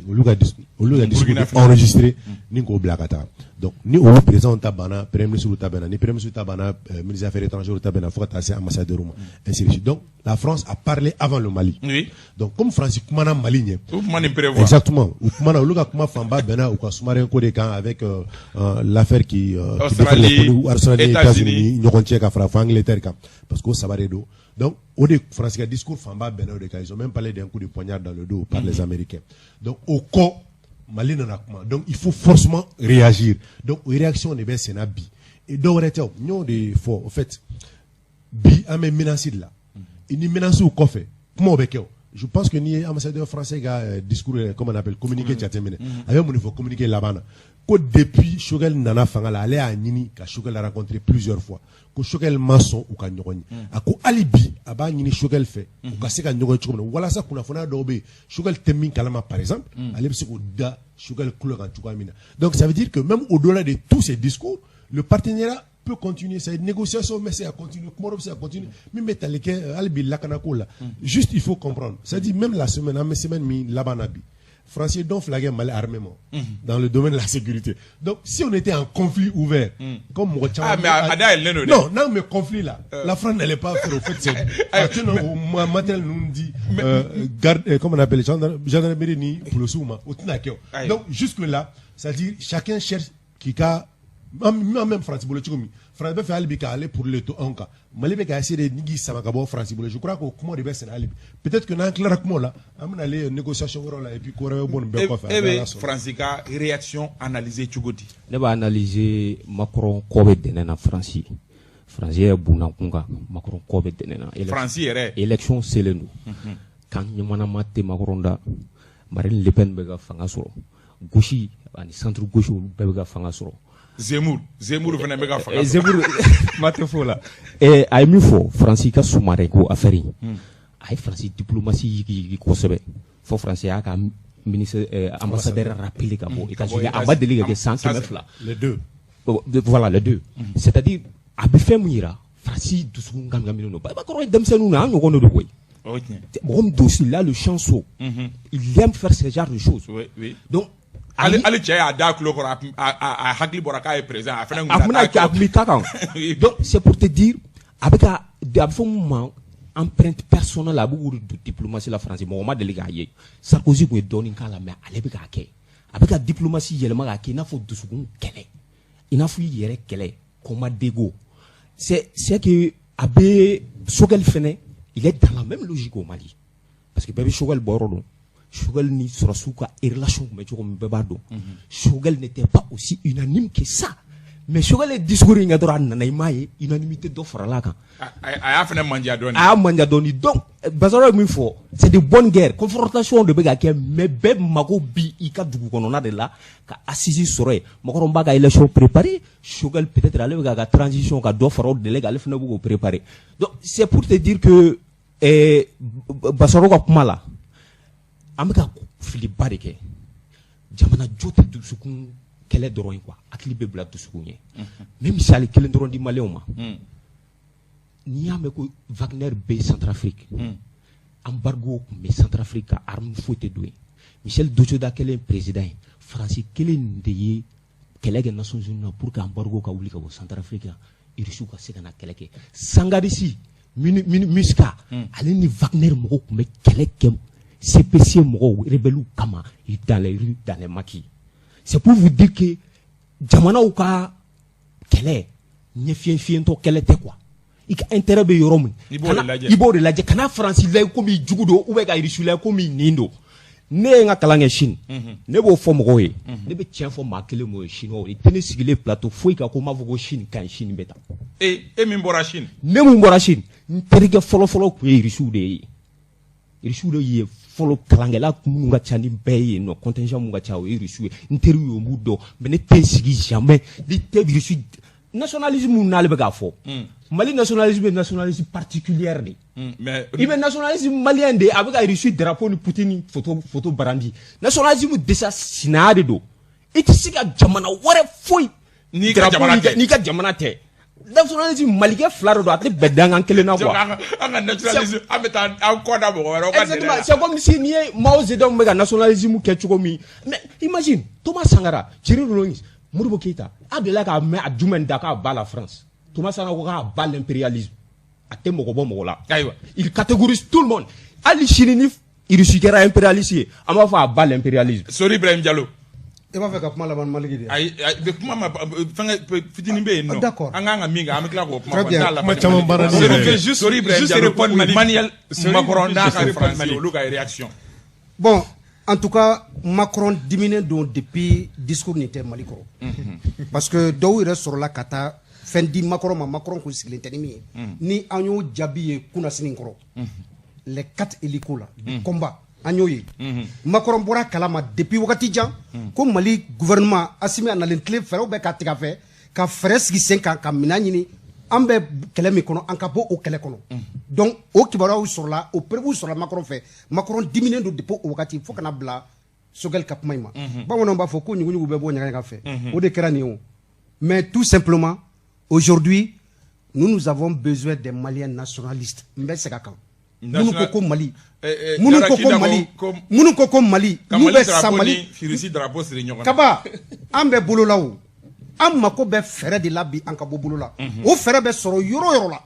olu ka discours de enregistré ni k'o bila ka taa. Donc ni olu président ta banna, premier ministre ta banna, ni premier ministre ta banna, ministre des Affaires étrangères ta banna, fo ka taa se ambassadeur ma, ainsi de suite. Donc la France a parlé avant le Mali. Donc comme France kumana Mali ɲɛ, u kuma nin prévoir. Exactement, u kumana, olu ka kuma fanba bɛnna u ka sous-marin ko de kan, avec l'affaire qui Australie, Australie, États-Unis États-Unis ni ɲɔgɔn cɛ, ka fara fɔ Angleterre kan, parce que o saba de don. Donc o de France ka discours fanba bɛnna o de kan. Ils ont même parlé d'un coup de poignard dans le dos par les Américains. Donc o kɔ, Mali nana kuma. Donc il faut forcément réagir. Donc o réaction de bɛ senna bi. Et dɔw wɛrɛ tɛ, o n y'o de fɔ au fait, bi an bɛ menace de la. Ni menace kɔfɛ, kumaw bɛ kɛ. O je pense que n'i ye ambassadeur français ka discours yɛrɛ, comment on appelle, communiqué jateminɛ, a bɛ mun de fɔ communiqué laban na? Ko depuis Choguel nana fanga la, ale y'a ɲini ka Choguel rencontrer plusieurs fois, ko Choguel ma sɔn u ka ɲɔgɔn ye. A ko hali bi a b'a ɲini Choguel fɛ u ka se ka ɲɔgɔn ye cogo min na, walasa kunnafoniya dɔw bɛ yen Choguel tɛ min kalama par exemple, ale bɛ se k'o da Choguel tulo kan cogoya min na. Donc ça veut dire que même au-delà de tous ces discours, le partenariat peut continuer, c'est une négociation, mais c'est à continuer. Kuma dɔ bɛ se ka continuer min bɛ tali kɛ hali bi lakanako la. Juste il faut comprendre, c'est-à-dire même la semaine, an bɛ semaine min laban na bi, Français dɔn fila kɛ Mali armée ma dans le domaine de la sécurité. Donc si on était en conflit ouvert, comme mɔgɔ caman Ah, mais a dayɛlɛlen don dɛ. Non, n'an bɛ conflit là, la France n'allait pas faire au fait c'est a tɛna o matériel ninnu di garde, comment on appelle, gendarmerie ni policiers ma, o tɛna kɛ o. Donc jusque là, c'est-à-dire chacun cherche k'i ka an même France bolo cogo min, France bɛ fɛ hali bi k'ale pour le to anw kan, Mali bɛ ka essayer de ni k'i sama ka bɔ France bolo. Je crois que o kuma de bɛ senna hali bi. Peut-être que n'an tilara kumaw la, an bɛna aller négociation wɛrɛw la, et puis ko wɛrɛ bɛ bɔ nin bɛɛ kɔfɛ. E bɛ France ka réaction analyser cogo di? Ne b'a analyser, Macron kɔ bɛ dɛnɛ na Faransi. Faransi yɛrɛ bunna kun kan, Macron kɔ bɛ dɛnɛ na. Faransi yɛrɛ. Élection selen don, kan ɲamanama tɛ Macron da. Marine Le Pen bɛ ka fanga sɔrɔ, gauche ani centre gauche, olu bɛɛ bɛ ka fanga sɔrɔ. Zemmour fana bɛ ka fanga sɔrɔ. Zemmour ma tɛ fo la. A ye min fɔ Faransi ka sous-marin ko affaire in, a ye Faransi diplomatie yigiyigi kosɛbɛ, fo Faransi y'a ka ministre ambassadeur rappelé ka bɔ États-Unis. A ma deli ka kɛ san 200. Les deux. Voilà, les deux. C'est-à-dire a bɛ fɛn min yira, Faransi dusukun kamikamin don. Bakɔrɔ ye denmisɛnninw na, an ɲɔgɔn de don koyi. Mɔgɔ min don il a le chanceau, il aime faire ce genre de choses. Oui, oui. Donc hali cɛ y'a da tulo kɔrɔ, a hakili bɔra k'a ye président, a fana. A kun bɛna a kun bɛ k'a kan. Donc c'est pour te dire, a bɛ ka a bɛ fɔ mun ma, empreinte personnelle, a bɛ k'o de don diplomatie la Faransi. Mɔgɔ ma deli k'a ye. Sarkozy tun ye dɔɔnin k'a la, mais ale bɛ k'a kɛ. A bɛ ka diplomatie yɛlɛma k'a kɛ i n'a fɔ dusukun kɛlɛ, i n'a fɔ i yɛrɛ kɛlɛ, combat d'ego. C'est que a bɛ Choguel fɛnɛ, il est dans la même logique au Mali, parce que bɛɛ bɛ Choguel bɔyɔrɔ dɔn. Choguel ni sɔrɔsiw ka relation tun bɛ cogo min, bɛɛ b'a dɔn. Choguel n'était pas aussi unanime que ça. Mais Choguel ye discours in kɛ dɔrɔn, a nana, i m'a ye, unanimité dɔ farala a kan. A y'a fana mandiya dɔɔni. A y'a mandiya dɔɔni. Donc Basaro ye min fɔ, c'est de bonne guerre, confrontation de bɛ ka kɛ, mais bɛɛ mago bi i ka dugu kɔnɔna de la ka assise sɔrɔ yen. Macron b'a ka élection préparer, Choguel peut-être ale bɛ k'a ka transition ka dɔ fara o délai kan, ale fana bɛ k'o préparer. Donc c'est pour te dire que Basaro ka kuma la, an bɛ ka filiba de kɛ. Jamana jɔ tɛ dusukun kɛlɛ dɔrɔn ye quoi, hakili bɛ bila dusukun ɲɛ. N bɛ misali kelen dɔrɔn di maliyɛnw ma. N'i y'a mɛn ko Wagner bɛ Centrafrique, embargo tun bɛ Centrafrique ka arme foyi tɛ don yen. Michel Djotodia kɛlen président ye, Faransi kelen de ye kɛlɛ kɛ Nations Unies na pour que embargo ka wuli ka bɔ Centrafrique kan, Irisiw ka se ka na kɛlɛ kɛ. Sangarisi MINUSCA ale ni Wagner mɔgɔw tun bɛ kɛlɛ kɛ CPC mɔgɔw, rebelles kama, dans les rues, dans les maquis. C'est pour vous dire que jamanaw ka kɛlɛ ɲɛ fiyentɔ kɛlɛ tɛ quoi. I ka intérêt bɛ yɔrɔ min, I b'o de lajɛ. I b'o de lajɛ. Kana Faransi lajɛ komi jugu don, ou bien ka Irisi lajɛ komi nin don. Ne ye n ka kalan kɛ Chine, ne b'o fɔ mɔgɔw ye. Ne bɛ tiɲɛ fɔ maa kelen m'o ye, Chinois ye. Tɛ ne sigilen plateau foyi kan ko n b'a fɔ ko Chine ka ɲi, Chine bɛ tan. E min bɔra Chine. Ne mun bɔra Chine, n terikɛ fɔlɔ-fɔlɔ tun ye Irisiw de ye. Irisiw de ye fɔlɔ kalankɛla minnu ka ca ni bɛɛ ye yen nɔ, contingent mun ka ca, o ye Irisiw ye. N teriw ye, o b'u dɔn, mais ne tɛ n sigi jamais ni tɛ Irisi nationalisme mun n'ale bɛ k'a fɔ. Mali nationalisme ye nationalisme particulière de ye. Mais i bɛ nationalisme malien de ye, a bɛ ka Irisi drapeau ni Poutine photo brandi. Nationalisme déjà sinaya de don. I tɛ se ka jamana wɛrɛ foyi N'i ka drapeau jamana tɛ. N'i ka jamana tɛ. Nationalisme malikɛ fila de don, a tɛ bɛn dangan kelen na quoi. An ka nationalisme, an bɛ taa an kɔ da mɔgɔ wɛrɛw ka délai Exactement. la. C'est comme si n'i ye Mao Zedong bɛ ka nationalisme kɛ cogo min. Mais imagine Thomas Sankara, Thierry Rollins, Modibo Keïta, a delila k'a mɛn a jumɛn da k'a ba la France? Thomas Sankara ko k'a ba l'impérialisme. A tɛ mɔgɔ bɔ mɔgɔ la. Ayiwa. Il catégorise tout le monde. Hali sini ni Russie kɛra impérialiste ye, an b'a fɔ à bas l'impérialisme. Sori Ibrahim Diallo. I b'a fɛ ka kuma laban Maliki de ye? Ayi, bɛ kuma ma, fɛnkɛ fitinin bɛ yen nɔ. D'accord. An kan ka min kɛ, an bɛ tila k'o kuma Très fɔ. bien. N t'a laban. Kuma caman baara ni yɛrɛ ye. Sori Ibrahim Juste Diallo, répondre Malik. Emmanuel Sori- Macron n'a juste ka répondre Faransi, Malik. olu ka réaction. Bon, en tout cas, Macron diminen don depuis discours nin tɛ Mali kɔrɔ. Parce que dɔw yɛrɛ sɔrɔla ka taa fɛn di Macron ma, Macron kun sigilen tɛ ni min ye. Ni an y'o jaabi ye kunnasini kɔrɔ. Les quatre hélicos là, du combat, an y'o ye. Macron bɔra kalama depuis wagati jan ko Mali gouvernement Assimi a nalen tile fɛɛrɛw bɛ ka tigɛ a fɛ ka fɛɛrɛ sigi sen kan ka minɛn ɲini, an bɛ kɛlɛ min kɔnɔ, an ka bɔ o kɛlɛ kɔnɔ. Donc o kibaruyaw sɔrɔla, o preuve sɔrɔla Macron fɛ. Macron diminen don depuis o wagati fo kana bila Choguel ka kuma in ma. Bamananw b'a fɔ ko ɲugu-ɲugu bɛ bɔ ɲaga fɛ, o de kɛra nin ye o. Mais tout simplement, aujourd'hui, nous, nous avons besoin des Maliens nationalistes. N bɛ segin a kan. Minnu ko ko Mali, minnu ko ko Mali, minnu ko ko Mali, ka n'u Mali bɛ sa drapeau Mali ni Russie drapeau siri ɲɔgɔn na. Kaba, an bɛ bolo la o. An mako bɛ fɛɛrɛ de la bi, an ka bɔ bolo la. O fɛɛrɛ bɛ sɔrɔ yɔrɔ o yɔrɔ la,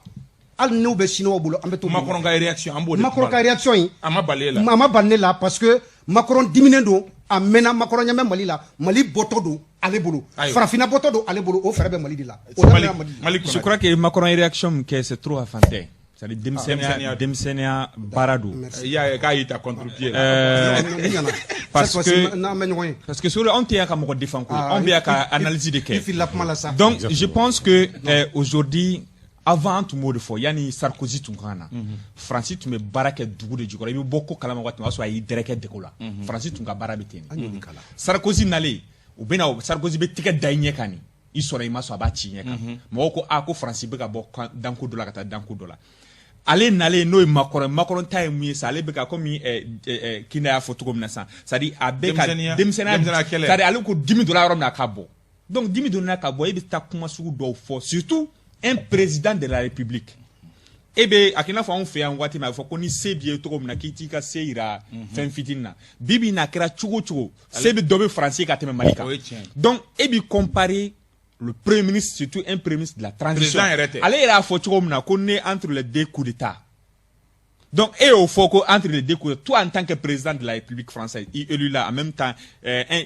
hali n'u bɛ chinois bolo, an bɛ t'o. Macron ka réaction, an b'o de Macron kuma ka la. réaction in, A ma bali e la. A ma bali ne la, parce que Macron diminen don a mɛnna. Macron ɲɛ bɛ Mali la, Mali bɔtɔ don ale bolo. Ayiwa. Farafinna bɔtɔ don ale bolo, o fɛɛrɛ bɛ Mali de la. O Mali daminɛ Mali de la. Mali Je kɔnɔ. crois que Macron ye réaction min kɛ, c'est trop enfantin. C'est-à-dire Denmisɛnninya. denmisɛnninya denmisɛnninya baara don. I y'a ye k'a y'i ta contre-pied la. Ni ɲana. Parce Cette fois-ci, que n'an bɛ ɲɔgɔn ye. Parce que sur anw tɛ yan ka mɔgɔ défend koyi. Ah, Anw bɛ yan ka analyse de i kɛ. filila kuma la sa. Donc je pense que aujourd'hui, avant, an tun b'o de fɔ, yanni Sarkozy tun ka na, Faransi tun bɛ baara kɛ dugu de jukɔrɔ. I bɛ bɔ ko kalama waati min, o y'a sɔrɔ a y'i dɛrɛkɛ dɛgɛ la. Faransi tun ka baara bɛ ten de. Sarkozy nalen, u bɛ na, Sarkozy bɛ tɛgɛ da i ɲɛ kan nin, i sɔrɔ i ma sɔn, a b'a ci i ɲɛ kan. Mɔgɔw ko a ko Faransi bɛ ka bɔ danko dɔ la ka taa danko dɔ la. Ale nalen, n'o ye Macron, Macron ta ye mun ye sa? Ale bɛ ka komi Kinda y'a fɔ cogo min na sisan, c'est à dire a bɛ ka Denmisɛnninya denmisɛnninya denmisɛnninya kɛlɛ. C'est à dire ale ko dimi donna yɔrɔ min na, a ka bɔ. Donc dimi donna ka bɔ, e bɛ taa kuma sugu dɔw fɔ, surtout un président de la République. E bɛ a k'i n'a fɔ anw fɛ yan waati min, a bɛ fɔ ko ni se b'i ye cogo min na, k'i t'i ka se yira fɛn fitinin na. Bi bi in na, a kɛra cogo o cogo, se bɛ dɔ bɛ Faransi ka tɛmɛ Mali kan. O ye tiɲɛ ye. Donc e b'i comparer le premier ministre, surtout un premier ministre de la transition. Président yɛrɛ tɛ. Ale yɛrɛ y'a fɔ cogo min na ko ne entre les deux coups d'état. Donc, e y'o fɔ ko entre les deux coups, toi en tant que président de la République française, i élu là, en même temps,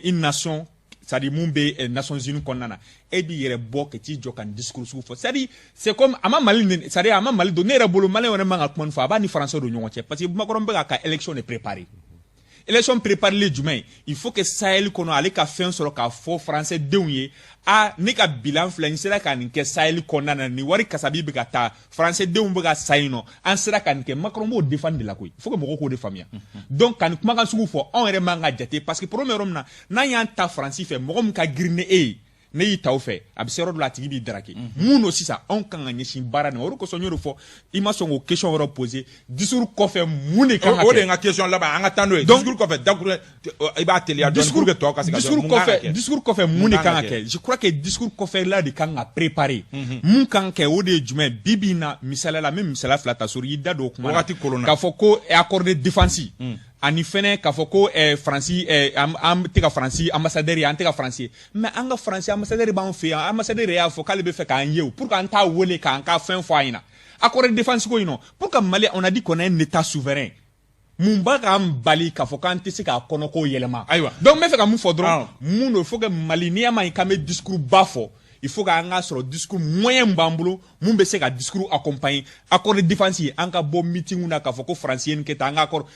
une nation, c'est-à-dire mun bɛ Nations Unies kɔnɔna na, e b'i yɛrɛ bɔ ka t'i jɔ ka nin discours sugu fɔ. C'est-à-dire, c'est comme a ma Mali neni, c'est-à-dire a ma Mali don. Ne yɛrɛ bolo, Malien yɛrɛ man ka kuma nin fɔ, a b'a ni Français don ɲɔgɔn cɛ, parce que Macron bɛ k'a ka élection de préparer. Élection préparée jumɛn ye? Il faut que Sahel kɔnɔ, ale ka fɛn sɔrɔ k'a fɔ français denw ye: a ne ka bilan filɛ, n sera ka nin kɛ Sahel kɔnɔna na, nin wari kasabi bɛ ka taa, français denw bɛ ka sa yen nɔ, an sera ka nin kɛ. Macron b'o défendre de la koyi. Il faut que mɔgɔw k'o de faamuya. Donc ka nin kumakan sugu fɔ, anw yɛrɛ man ka jate, parce que problème yɔrɔ min na, n'an y'an ta Faransi fɛ, mɔgɔ min ka girin ni e ye, ne y'i ta o fɛ, a bɛ se yɔrɔ dɔ la, a tigi b'i daraki. Mun don sisan? Anw kan ka ɲɛsin baara nin ma. O de kosɔn n y'o de fɔ, i ma sɔn k'o question wɛrɛ poser. Discours kɔfɛ, mun de kan ka kɛ? O de ye n ka question laban, an ka taa n'o ye. Donc discours kɔfɛ, dakuruɲɛ, i b'a teliya dɔɔni pour que tɔw ka se ka discours kɔfɛ, discours kɔfɛ, mun de kan ka kɛ? Je crois que discours kɔfɛ la de kan ka préparer. Mun kan ka kɛ, o de ye jumɛn? Bi bi in na, misaliya la, n bɛ misaliya fila ta sɔrɔ, i da don o kuma na. Wagati koronna. K'a fɔ ko accord de défense, ani fɛnɛ k'a fɔ ko Faransi, an tɛ ka Faransi ambassadeur ye, an tɛ ka Faransi ye. Mais an ka Faransi ambassadeur b'an fɛ yan. Ambassadeur yɛrɛ y'a fɔ k'ale bɛ fɛ k'an ye o, pour que an t'a wele k'an ka fɛn fɔ a ɲɛna. Accord de défense ko in nɔ, pour que Mali, on a dit qu'on est un état souverain, mun b'a k'an bali k'a fɔ k'an tɛ se k'a kɔnɔko yɛlɛma? Ayiwa. Donc n bɛ fɛ ka mun fɔ dɔrɔn? Mun don? Il faut que Mali, n'i y'a mɛn k'an bɛ discours ba fɔ, il faut k'an ka sɔrɔ discours moyen min b'an bolo, mun bɛ se ka discours accompagner. Accord de défense ye, an ka bɔ meeting na k'a fɔ ko Faransi ye nin kɛ tan, an ka accord,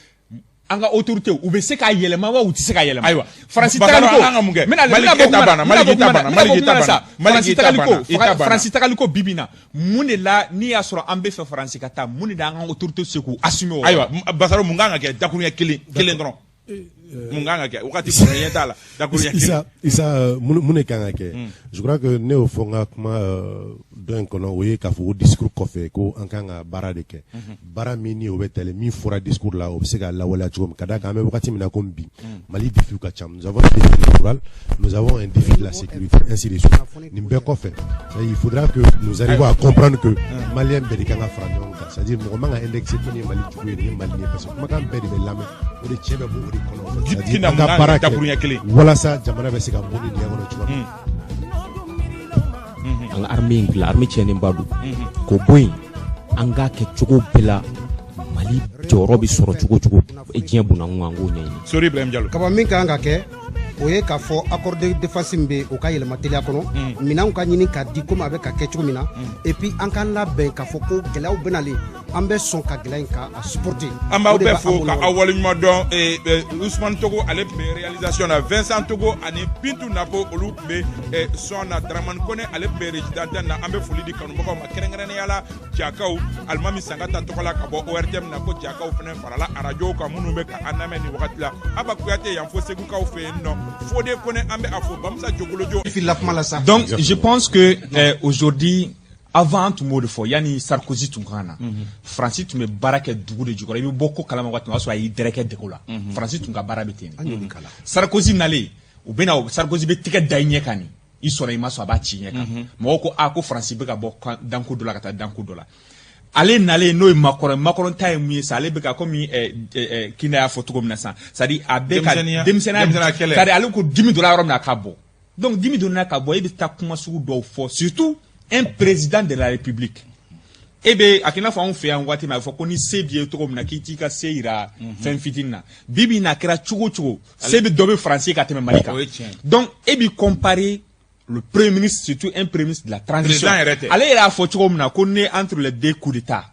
an ka autorité u bɛ se k'a yɛlɛma wa, u tɛ se k'a yɛlɛma? Ayiwa. Faransi Bakari, tagaliko an kan ka mun kɛ? N bɛna Mali n bɛna e bɔ ta kuma na, banna, n bɛna Mali bɔ ta kuma na, banna, n bɛna Mali bɔ ta kuma na sa. banna, Mali Faransi ta tagaliko banna, i ta banna. Faransi tagaliko bi bi in na, mun de la, n'i y'a sɔrɔ an bɛ fɛ Faransi ka taa, mun de la an ka autorité se k'u assumer o? Ayiwa, Basaro, mun kan ka kɛ? Dakuruɲɛ kelen kelen dɔrɔn, mun kan ka kɛ? Wagati kɔnɔ, ɲɛ t'a la, dakuruɲɛ kelen. Isa, mun de kan ka kɛ? Je crois que ne y'o fɔ n ka kuma dɔ in kɔnɔ, o ye k'a fɔ ko discours kɔfɛ, ko an kan ka baara de kɛ, baara min ni o bɛ tɛlɛ min fɔra discours la, o bɛ se ka lawaleya cogo min. Ka d'a kan, an bɛ wagati min na komi bi, Mali défi ka ca. Nous avons un défi électoral, nous avons un défi de la sécurité, ainsi de suite. Nin bɛɛ kɔfɛ, il faudra que nous arrivions à comprendre que malien bɛɛ de kan ka fara ɲɔgɔn kan, c'est à dire mɔgɔ man ka indexer ko nin ye Mali jugu ye, nin ye Mali ye, parce que kumakan bɛɛ de bɛ lamɛn, o de tiɲɛ bɛ bɔ o de kɔnɔ. C'est à dire Tina, an ka mun kan baara ka kɛ? Dakuruɲɛ kɛ kelen. Walasa jamana bɛ se ka bɔ nin dingɛ kɔnɔ cogoya min. An ka armée in dilan, armée tiɲɛnenba don, k'o bɔ yen, an k'a kɛ cogo bɛɛ la, Mali jɔyɔrɔ bɛ sɔrɔ cogo o cogo diɲɛ bunakun, an k'o ɲɛɲini. Sori Ibrahim Jalo. Kaba, min kan ka kɛ, o ye k'a fɔ accord de défense min bɛ yen, o ka yɛlɛma teliya kɔnɔ, minɛnw ka ɲini ka di komi a bɛ ka kɛ cogo min na. Et puis an k'an labɛn k'a fɔ ko gɛlɛyaw bɛ nalen, an bɛ sɔn ka gɛlɛya in ka a supporter. An b'aw O de bɛɛ b'a fo an ka bolo. Aw waleɲuman dɔn. Usumani Togo, ale tun bɛ réalisation na, Vincent Togo ani Bintu Napo, olu tun bɛ son na, Dramane Kone, ale tun bɛ régie d'antenne na. An bɛ foli di kanubagaw ma, kɛrɛnkɛrɛnnenya la Jakaw, Alimami Sangata tɔgɔ la ka bɔ ORTM na, ko Jakaw fana farala arajow kan minnu bɛ ka an lamɛn nin wagati la. Aba Kuyate yan fo Segukaw fɛ yen nɔ, Fode Kone, an bɛ a fo, Bamusa Jogolojo. Filila kuma la sa. Donc, je pense que aujourd'hui, avant tun b'o de fɔ, yanni Sarkozy tun ka na, Faransi tun bɛ baara kɛ dugu de jukɔrɔ. I bɛ bɔ ko kalama waati min, o y'a sɔrɔ a y'i dɛrɛkɛ dɛgɛ la. Faransi tun ka baara bɛ ten de. Sarkozy nalen, u bɛ na, Sarkozy bɛ tɛgɛ da i ɲɛ kan nin, i sɔnna i ma sɔn, a b'a ci i ɲɛ kan. Mɔgɔw ko a ko Faransi bɛ ka bɔ danko dɔ la ka taa danko dɔ la. Ale nalen, n'o ye Macron, Macron ta ye mun ye sa? Ale bɛ ka komi Kinda y'a fɔ cogo min na sisan, c'est à dire a bɛ ka Denmisɛnninya denmisɛnninya denmisɛnninya kɛlɛ. C'est à dire ale ko dimi donna yɔrɔ min na, a ka bɔ. Donc dimi donna ka bɔ, e bɛ taa kuma sugu dɔw fɔ, surtout un président de la République. E bɛ a kɛ i n'a fɔ anw fɛ yan waati min, a bɛ fɔ ko ni se b'i ye cogo min na, k'i t'i ka se yira fɛn fitinin na. Bi bi in na, a kɛra cogo o cogo, se bɛ dɔ bɛ Faransi ka tɛmɛ Mali kan. O ye tiɲɛ ye. Donc e b'i comparer le premier ministre, surtout un premier ministre de la transition. Président yɛrɛ tɛ. Ale yɛrɛ y'a fɔ cogo min na ko ne entre les deux coups d'état.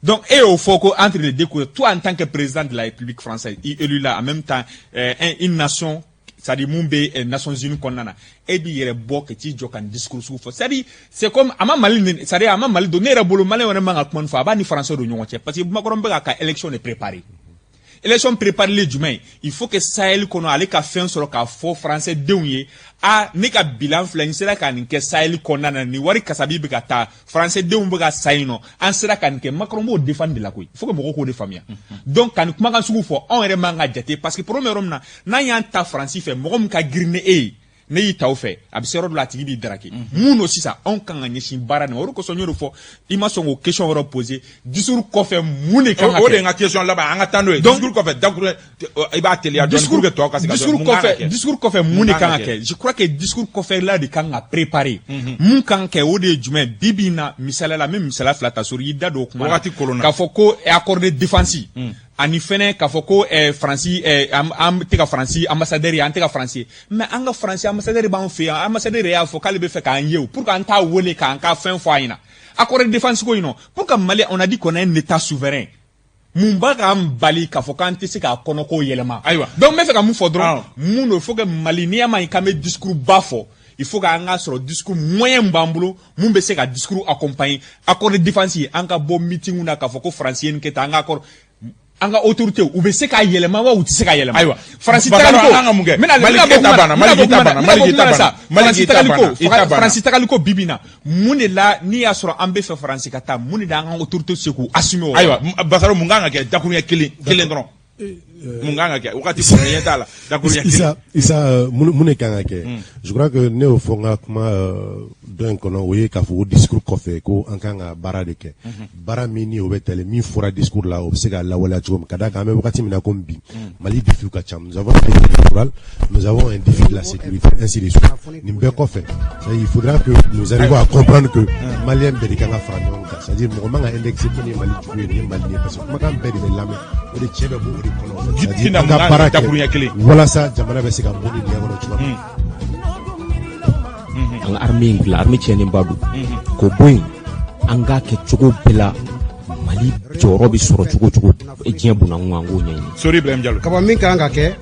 Donc, e y'o fɔ ko entre les deux coups, toi en tant que président de la République française, i élu là, en même temps, une nation, c'est-à-dire mun bɛ Nations Unies kɔnɔna na, e b'i yɛrɛ bɔ ka t'i jɔ ka nin discours sugu fɔ. C'est-à-dire, c'est comme a ma Mali neni, c'est-à-dire a ma Mali don. Ne yɛrɛ bolo, Malien yɛrɛ man ka kuma nin fɔ, a b'a ni Français don ɲɔgɔn cɛ, parce que Macron bɛ k'a ka élection de préparer. Élection préparée jumɛn ye? Il faut que Sahel kɔnɔ, ale ka fɛn sɔrɔ k'a fɔ français denw ye: a ne ka bilan filɛ, n sera ka nin kɛ Sahel kɔnɔna na, nin wari kasabi bɛ ka taa, français denw bɛ ka sa yen nɔ, an sera ka nin kɛ. Macron b'o défendre de la koyi. Il faut que mɔgɔw k'o de faamuya. Donc ka nin kumakan sugu fɔ, anw yɛrɛ man ka jate, parce que problème yɔrɔ min na, n'an y'an ta Faransi fɛ, mɔgɔ min ka girin ni e ye, ne y'i ta o fɛ, a bɛ se yɔrɔ dɔ la, a tigi b'i daraki. Mun don sisan? Anw kan ka ɲɛsin baara nin ma. O de kosɔn n y'o de fɔ, i ma sɔn k'o question wɛrɛ poser. Discours kɔfɛ, mun de kan ka kɛ? O de ye n ka question laban, an ka taa n'o ye. Donc discours kɔfɛ, dakuruɲɛ, i b'a teliya dɔɔni pour que tɔw ka se ka dɔn. Discours Mun kan ka kɔfɛ kɛ? Discours kɔfɛ, mun de kan ka kɛ? Je crois que discours kɔfɛ la de kan ka préparer. Mun kan ka kɛ, o de ye jumɛn? Bi bi in na, misaliya la, n bɛ misaliya fila ta sɔrɔ, i da don o kuma na. Wagati koronna. K'a fɔ ko accord de défense, ani fɛnɛ k'a fɔ ko Faransi, an tɛ ka Faransi ambassadeur ye, an tɛ ka Faransi ye. Mais an ka Faransi ambassadeur b'an fɛ yan. Ambassadeur yɛrɛ y'a fɔ k'ale bɛ fɛ k'an ye o, pour que an t'a wele k'an ka fɛn fɔ a ɲɛna. Accord de défense ko in nɔ, pour que Mali, on a dit qu'on est un état souverain. Mun b'a k'an bali k'a fɔ k'an tɛ se k'a kɔnɔko yɛlɛma? Ayiwa. Donc n bɛ fɛ ka mun fɔ dɔrɔn, mun don, il faut que Mali, n'i y'a mɛn k'an bɛ discours ba fɔ, il faut k'an ka sɔrɔ discours moyen min b'an bolo, mun bɛ se ka discours accompagner. Accord de défense ye, an ka bɔ meeting na k'a fɔ ko Faransi ye nin kɛ tan, an ka accord, an ka autorité u bɛ se k'a yɛlɛma wa u tɛ se k'a yɛlɛma? Ayiwa. Faransi Bakari, tagali ko an ka mun kɛ? n bɛna Mali n bɛna bɔ e ta kuma na, banna, n bɛna Mali bɔ i ta kuma na, banna, n bɛna Mali bɔ i ta kuma na sa. banna, Mali Faransi i ta tagali ko banna, i ta banna. Faransi tagali ko bibi na, mun de la n'i y'a sɔrɔ an bɛ fɛ Faransi ka taa, mun de la an ka autorité se k'u assumer o la? Ayiwa, Basaro, mun kan ka kɛ? Dakuruɲɛ kelen kelen dɔrɔn, mun kan ka kɛ? Wagati kɔnɔ ɲɛ t'a la, dakuruɲɛ kelen. Isa, mun de kan ka kɛ? Je crois que ne y'o fɔ n ka kuma dɔ in kɔnɔ, o ye k'a fɔ ko discours kɔfɛ, ko an kan ka baara de kɛ, baara min ni o bɛ tali min fɔra discours la, o bɛ se ka lawaleya cogo min. Ka d'a kan an bɛ wagati min na komi bi, Mali défi ka ca. Nous avons un défi électoral, nous avons un défi de la sécurité, ainsi de suite. Nin bɛɛ kɔfɛ, c'est-à-dire, il faudra que nous arrivions à comprendre que Malien bɛɛ de kan ka fara ɲɔgɔn kan, c'est-à-dire mɔgɔ man ka indexer ko nin ye Mali jugu ye, nin ye Mali ye, parce que kumakan bɛɛ de bɛ lamɛn, o de cɛ bɛ bɔ o de kɔnɔ. C'est-à-dire Tina, an ka mun kan baara ka dakuruɲɛ kɛ kelen? walasa jamana bɛ se ka bɔ nin dingɛ kɔnɔ cogoya min. An ka armée in dilan, armée tiɲɛnenba don, k'o bɔ yen, an k'a kɛ cogo bɛɛ la, Mali jɔyɔrɔ bɛ sɔrɔ cogo o cogo diɲɛ bunakun, an k'o ɲɛɲini. Sori Ibrahim Jalo. Kaba, min kan ka kɛ,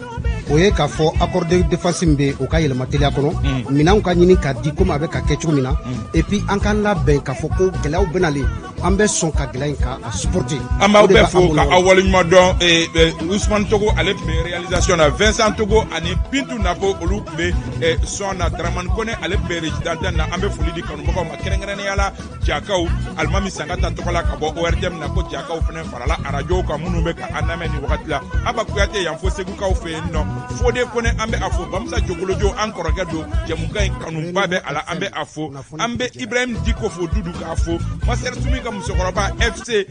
o ye k'a fɔ accord de défense min bɛ yen, o ka yɛlɛma teliya kɔnɔ, minɛnw ka ɲini ka di komi a bɛ ka kɛ cogo min na. Et puis an k'an labɛn k'a fɔ ko gɛlɛyaw bɛ nalen, an bɛ sɔn ka gɛlɛya in ka a supporter. An b'aw O de bɛɛ b'a fo an bolo. ka aw waleɲuman dɔn. Usumani Togo, ale tun bɛ réalisation na, Vincent Togo ani Pintu Napo, olu tun bɛ son na, Dramane Kone, ale tun bɛ régie d'antenne na. An bɛ foli di kanubagaw ma, kɛrɛnkɛrɛnnenya la Jakaw, Alimami Sangata tɔgɔ la ka bɔ ORTM na, ko Jakaw fana farala arajow kan minnu bɛ ka an lamɛn nin wagati la. Aba Kuyate yan fo Segukaw fɛ yen nɔ, Fode Kone, an bɛ a fo, Bamusa Jogolojo, an kɔrɔkɛ don, jɛmukan in kanuba bɛ a la, an bɛ a fo. An bɛ Ibrahim Diko fo, Dudu k'a fo, Master Sumi ka musokɔrɔba FC.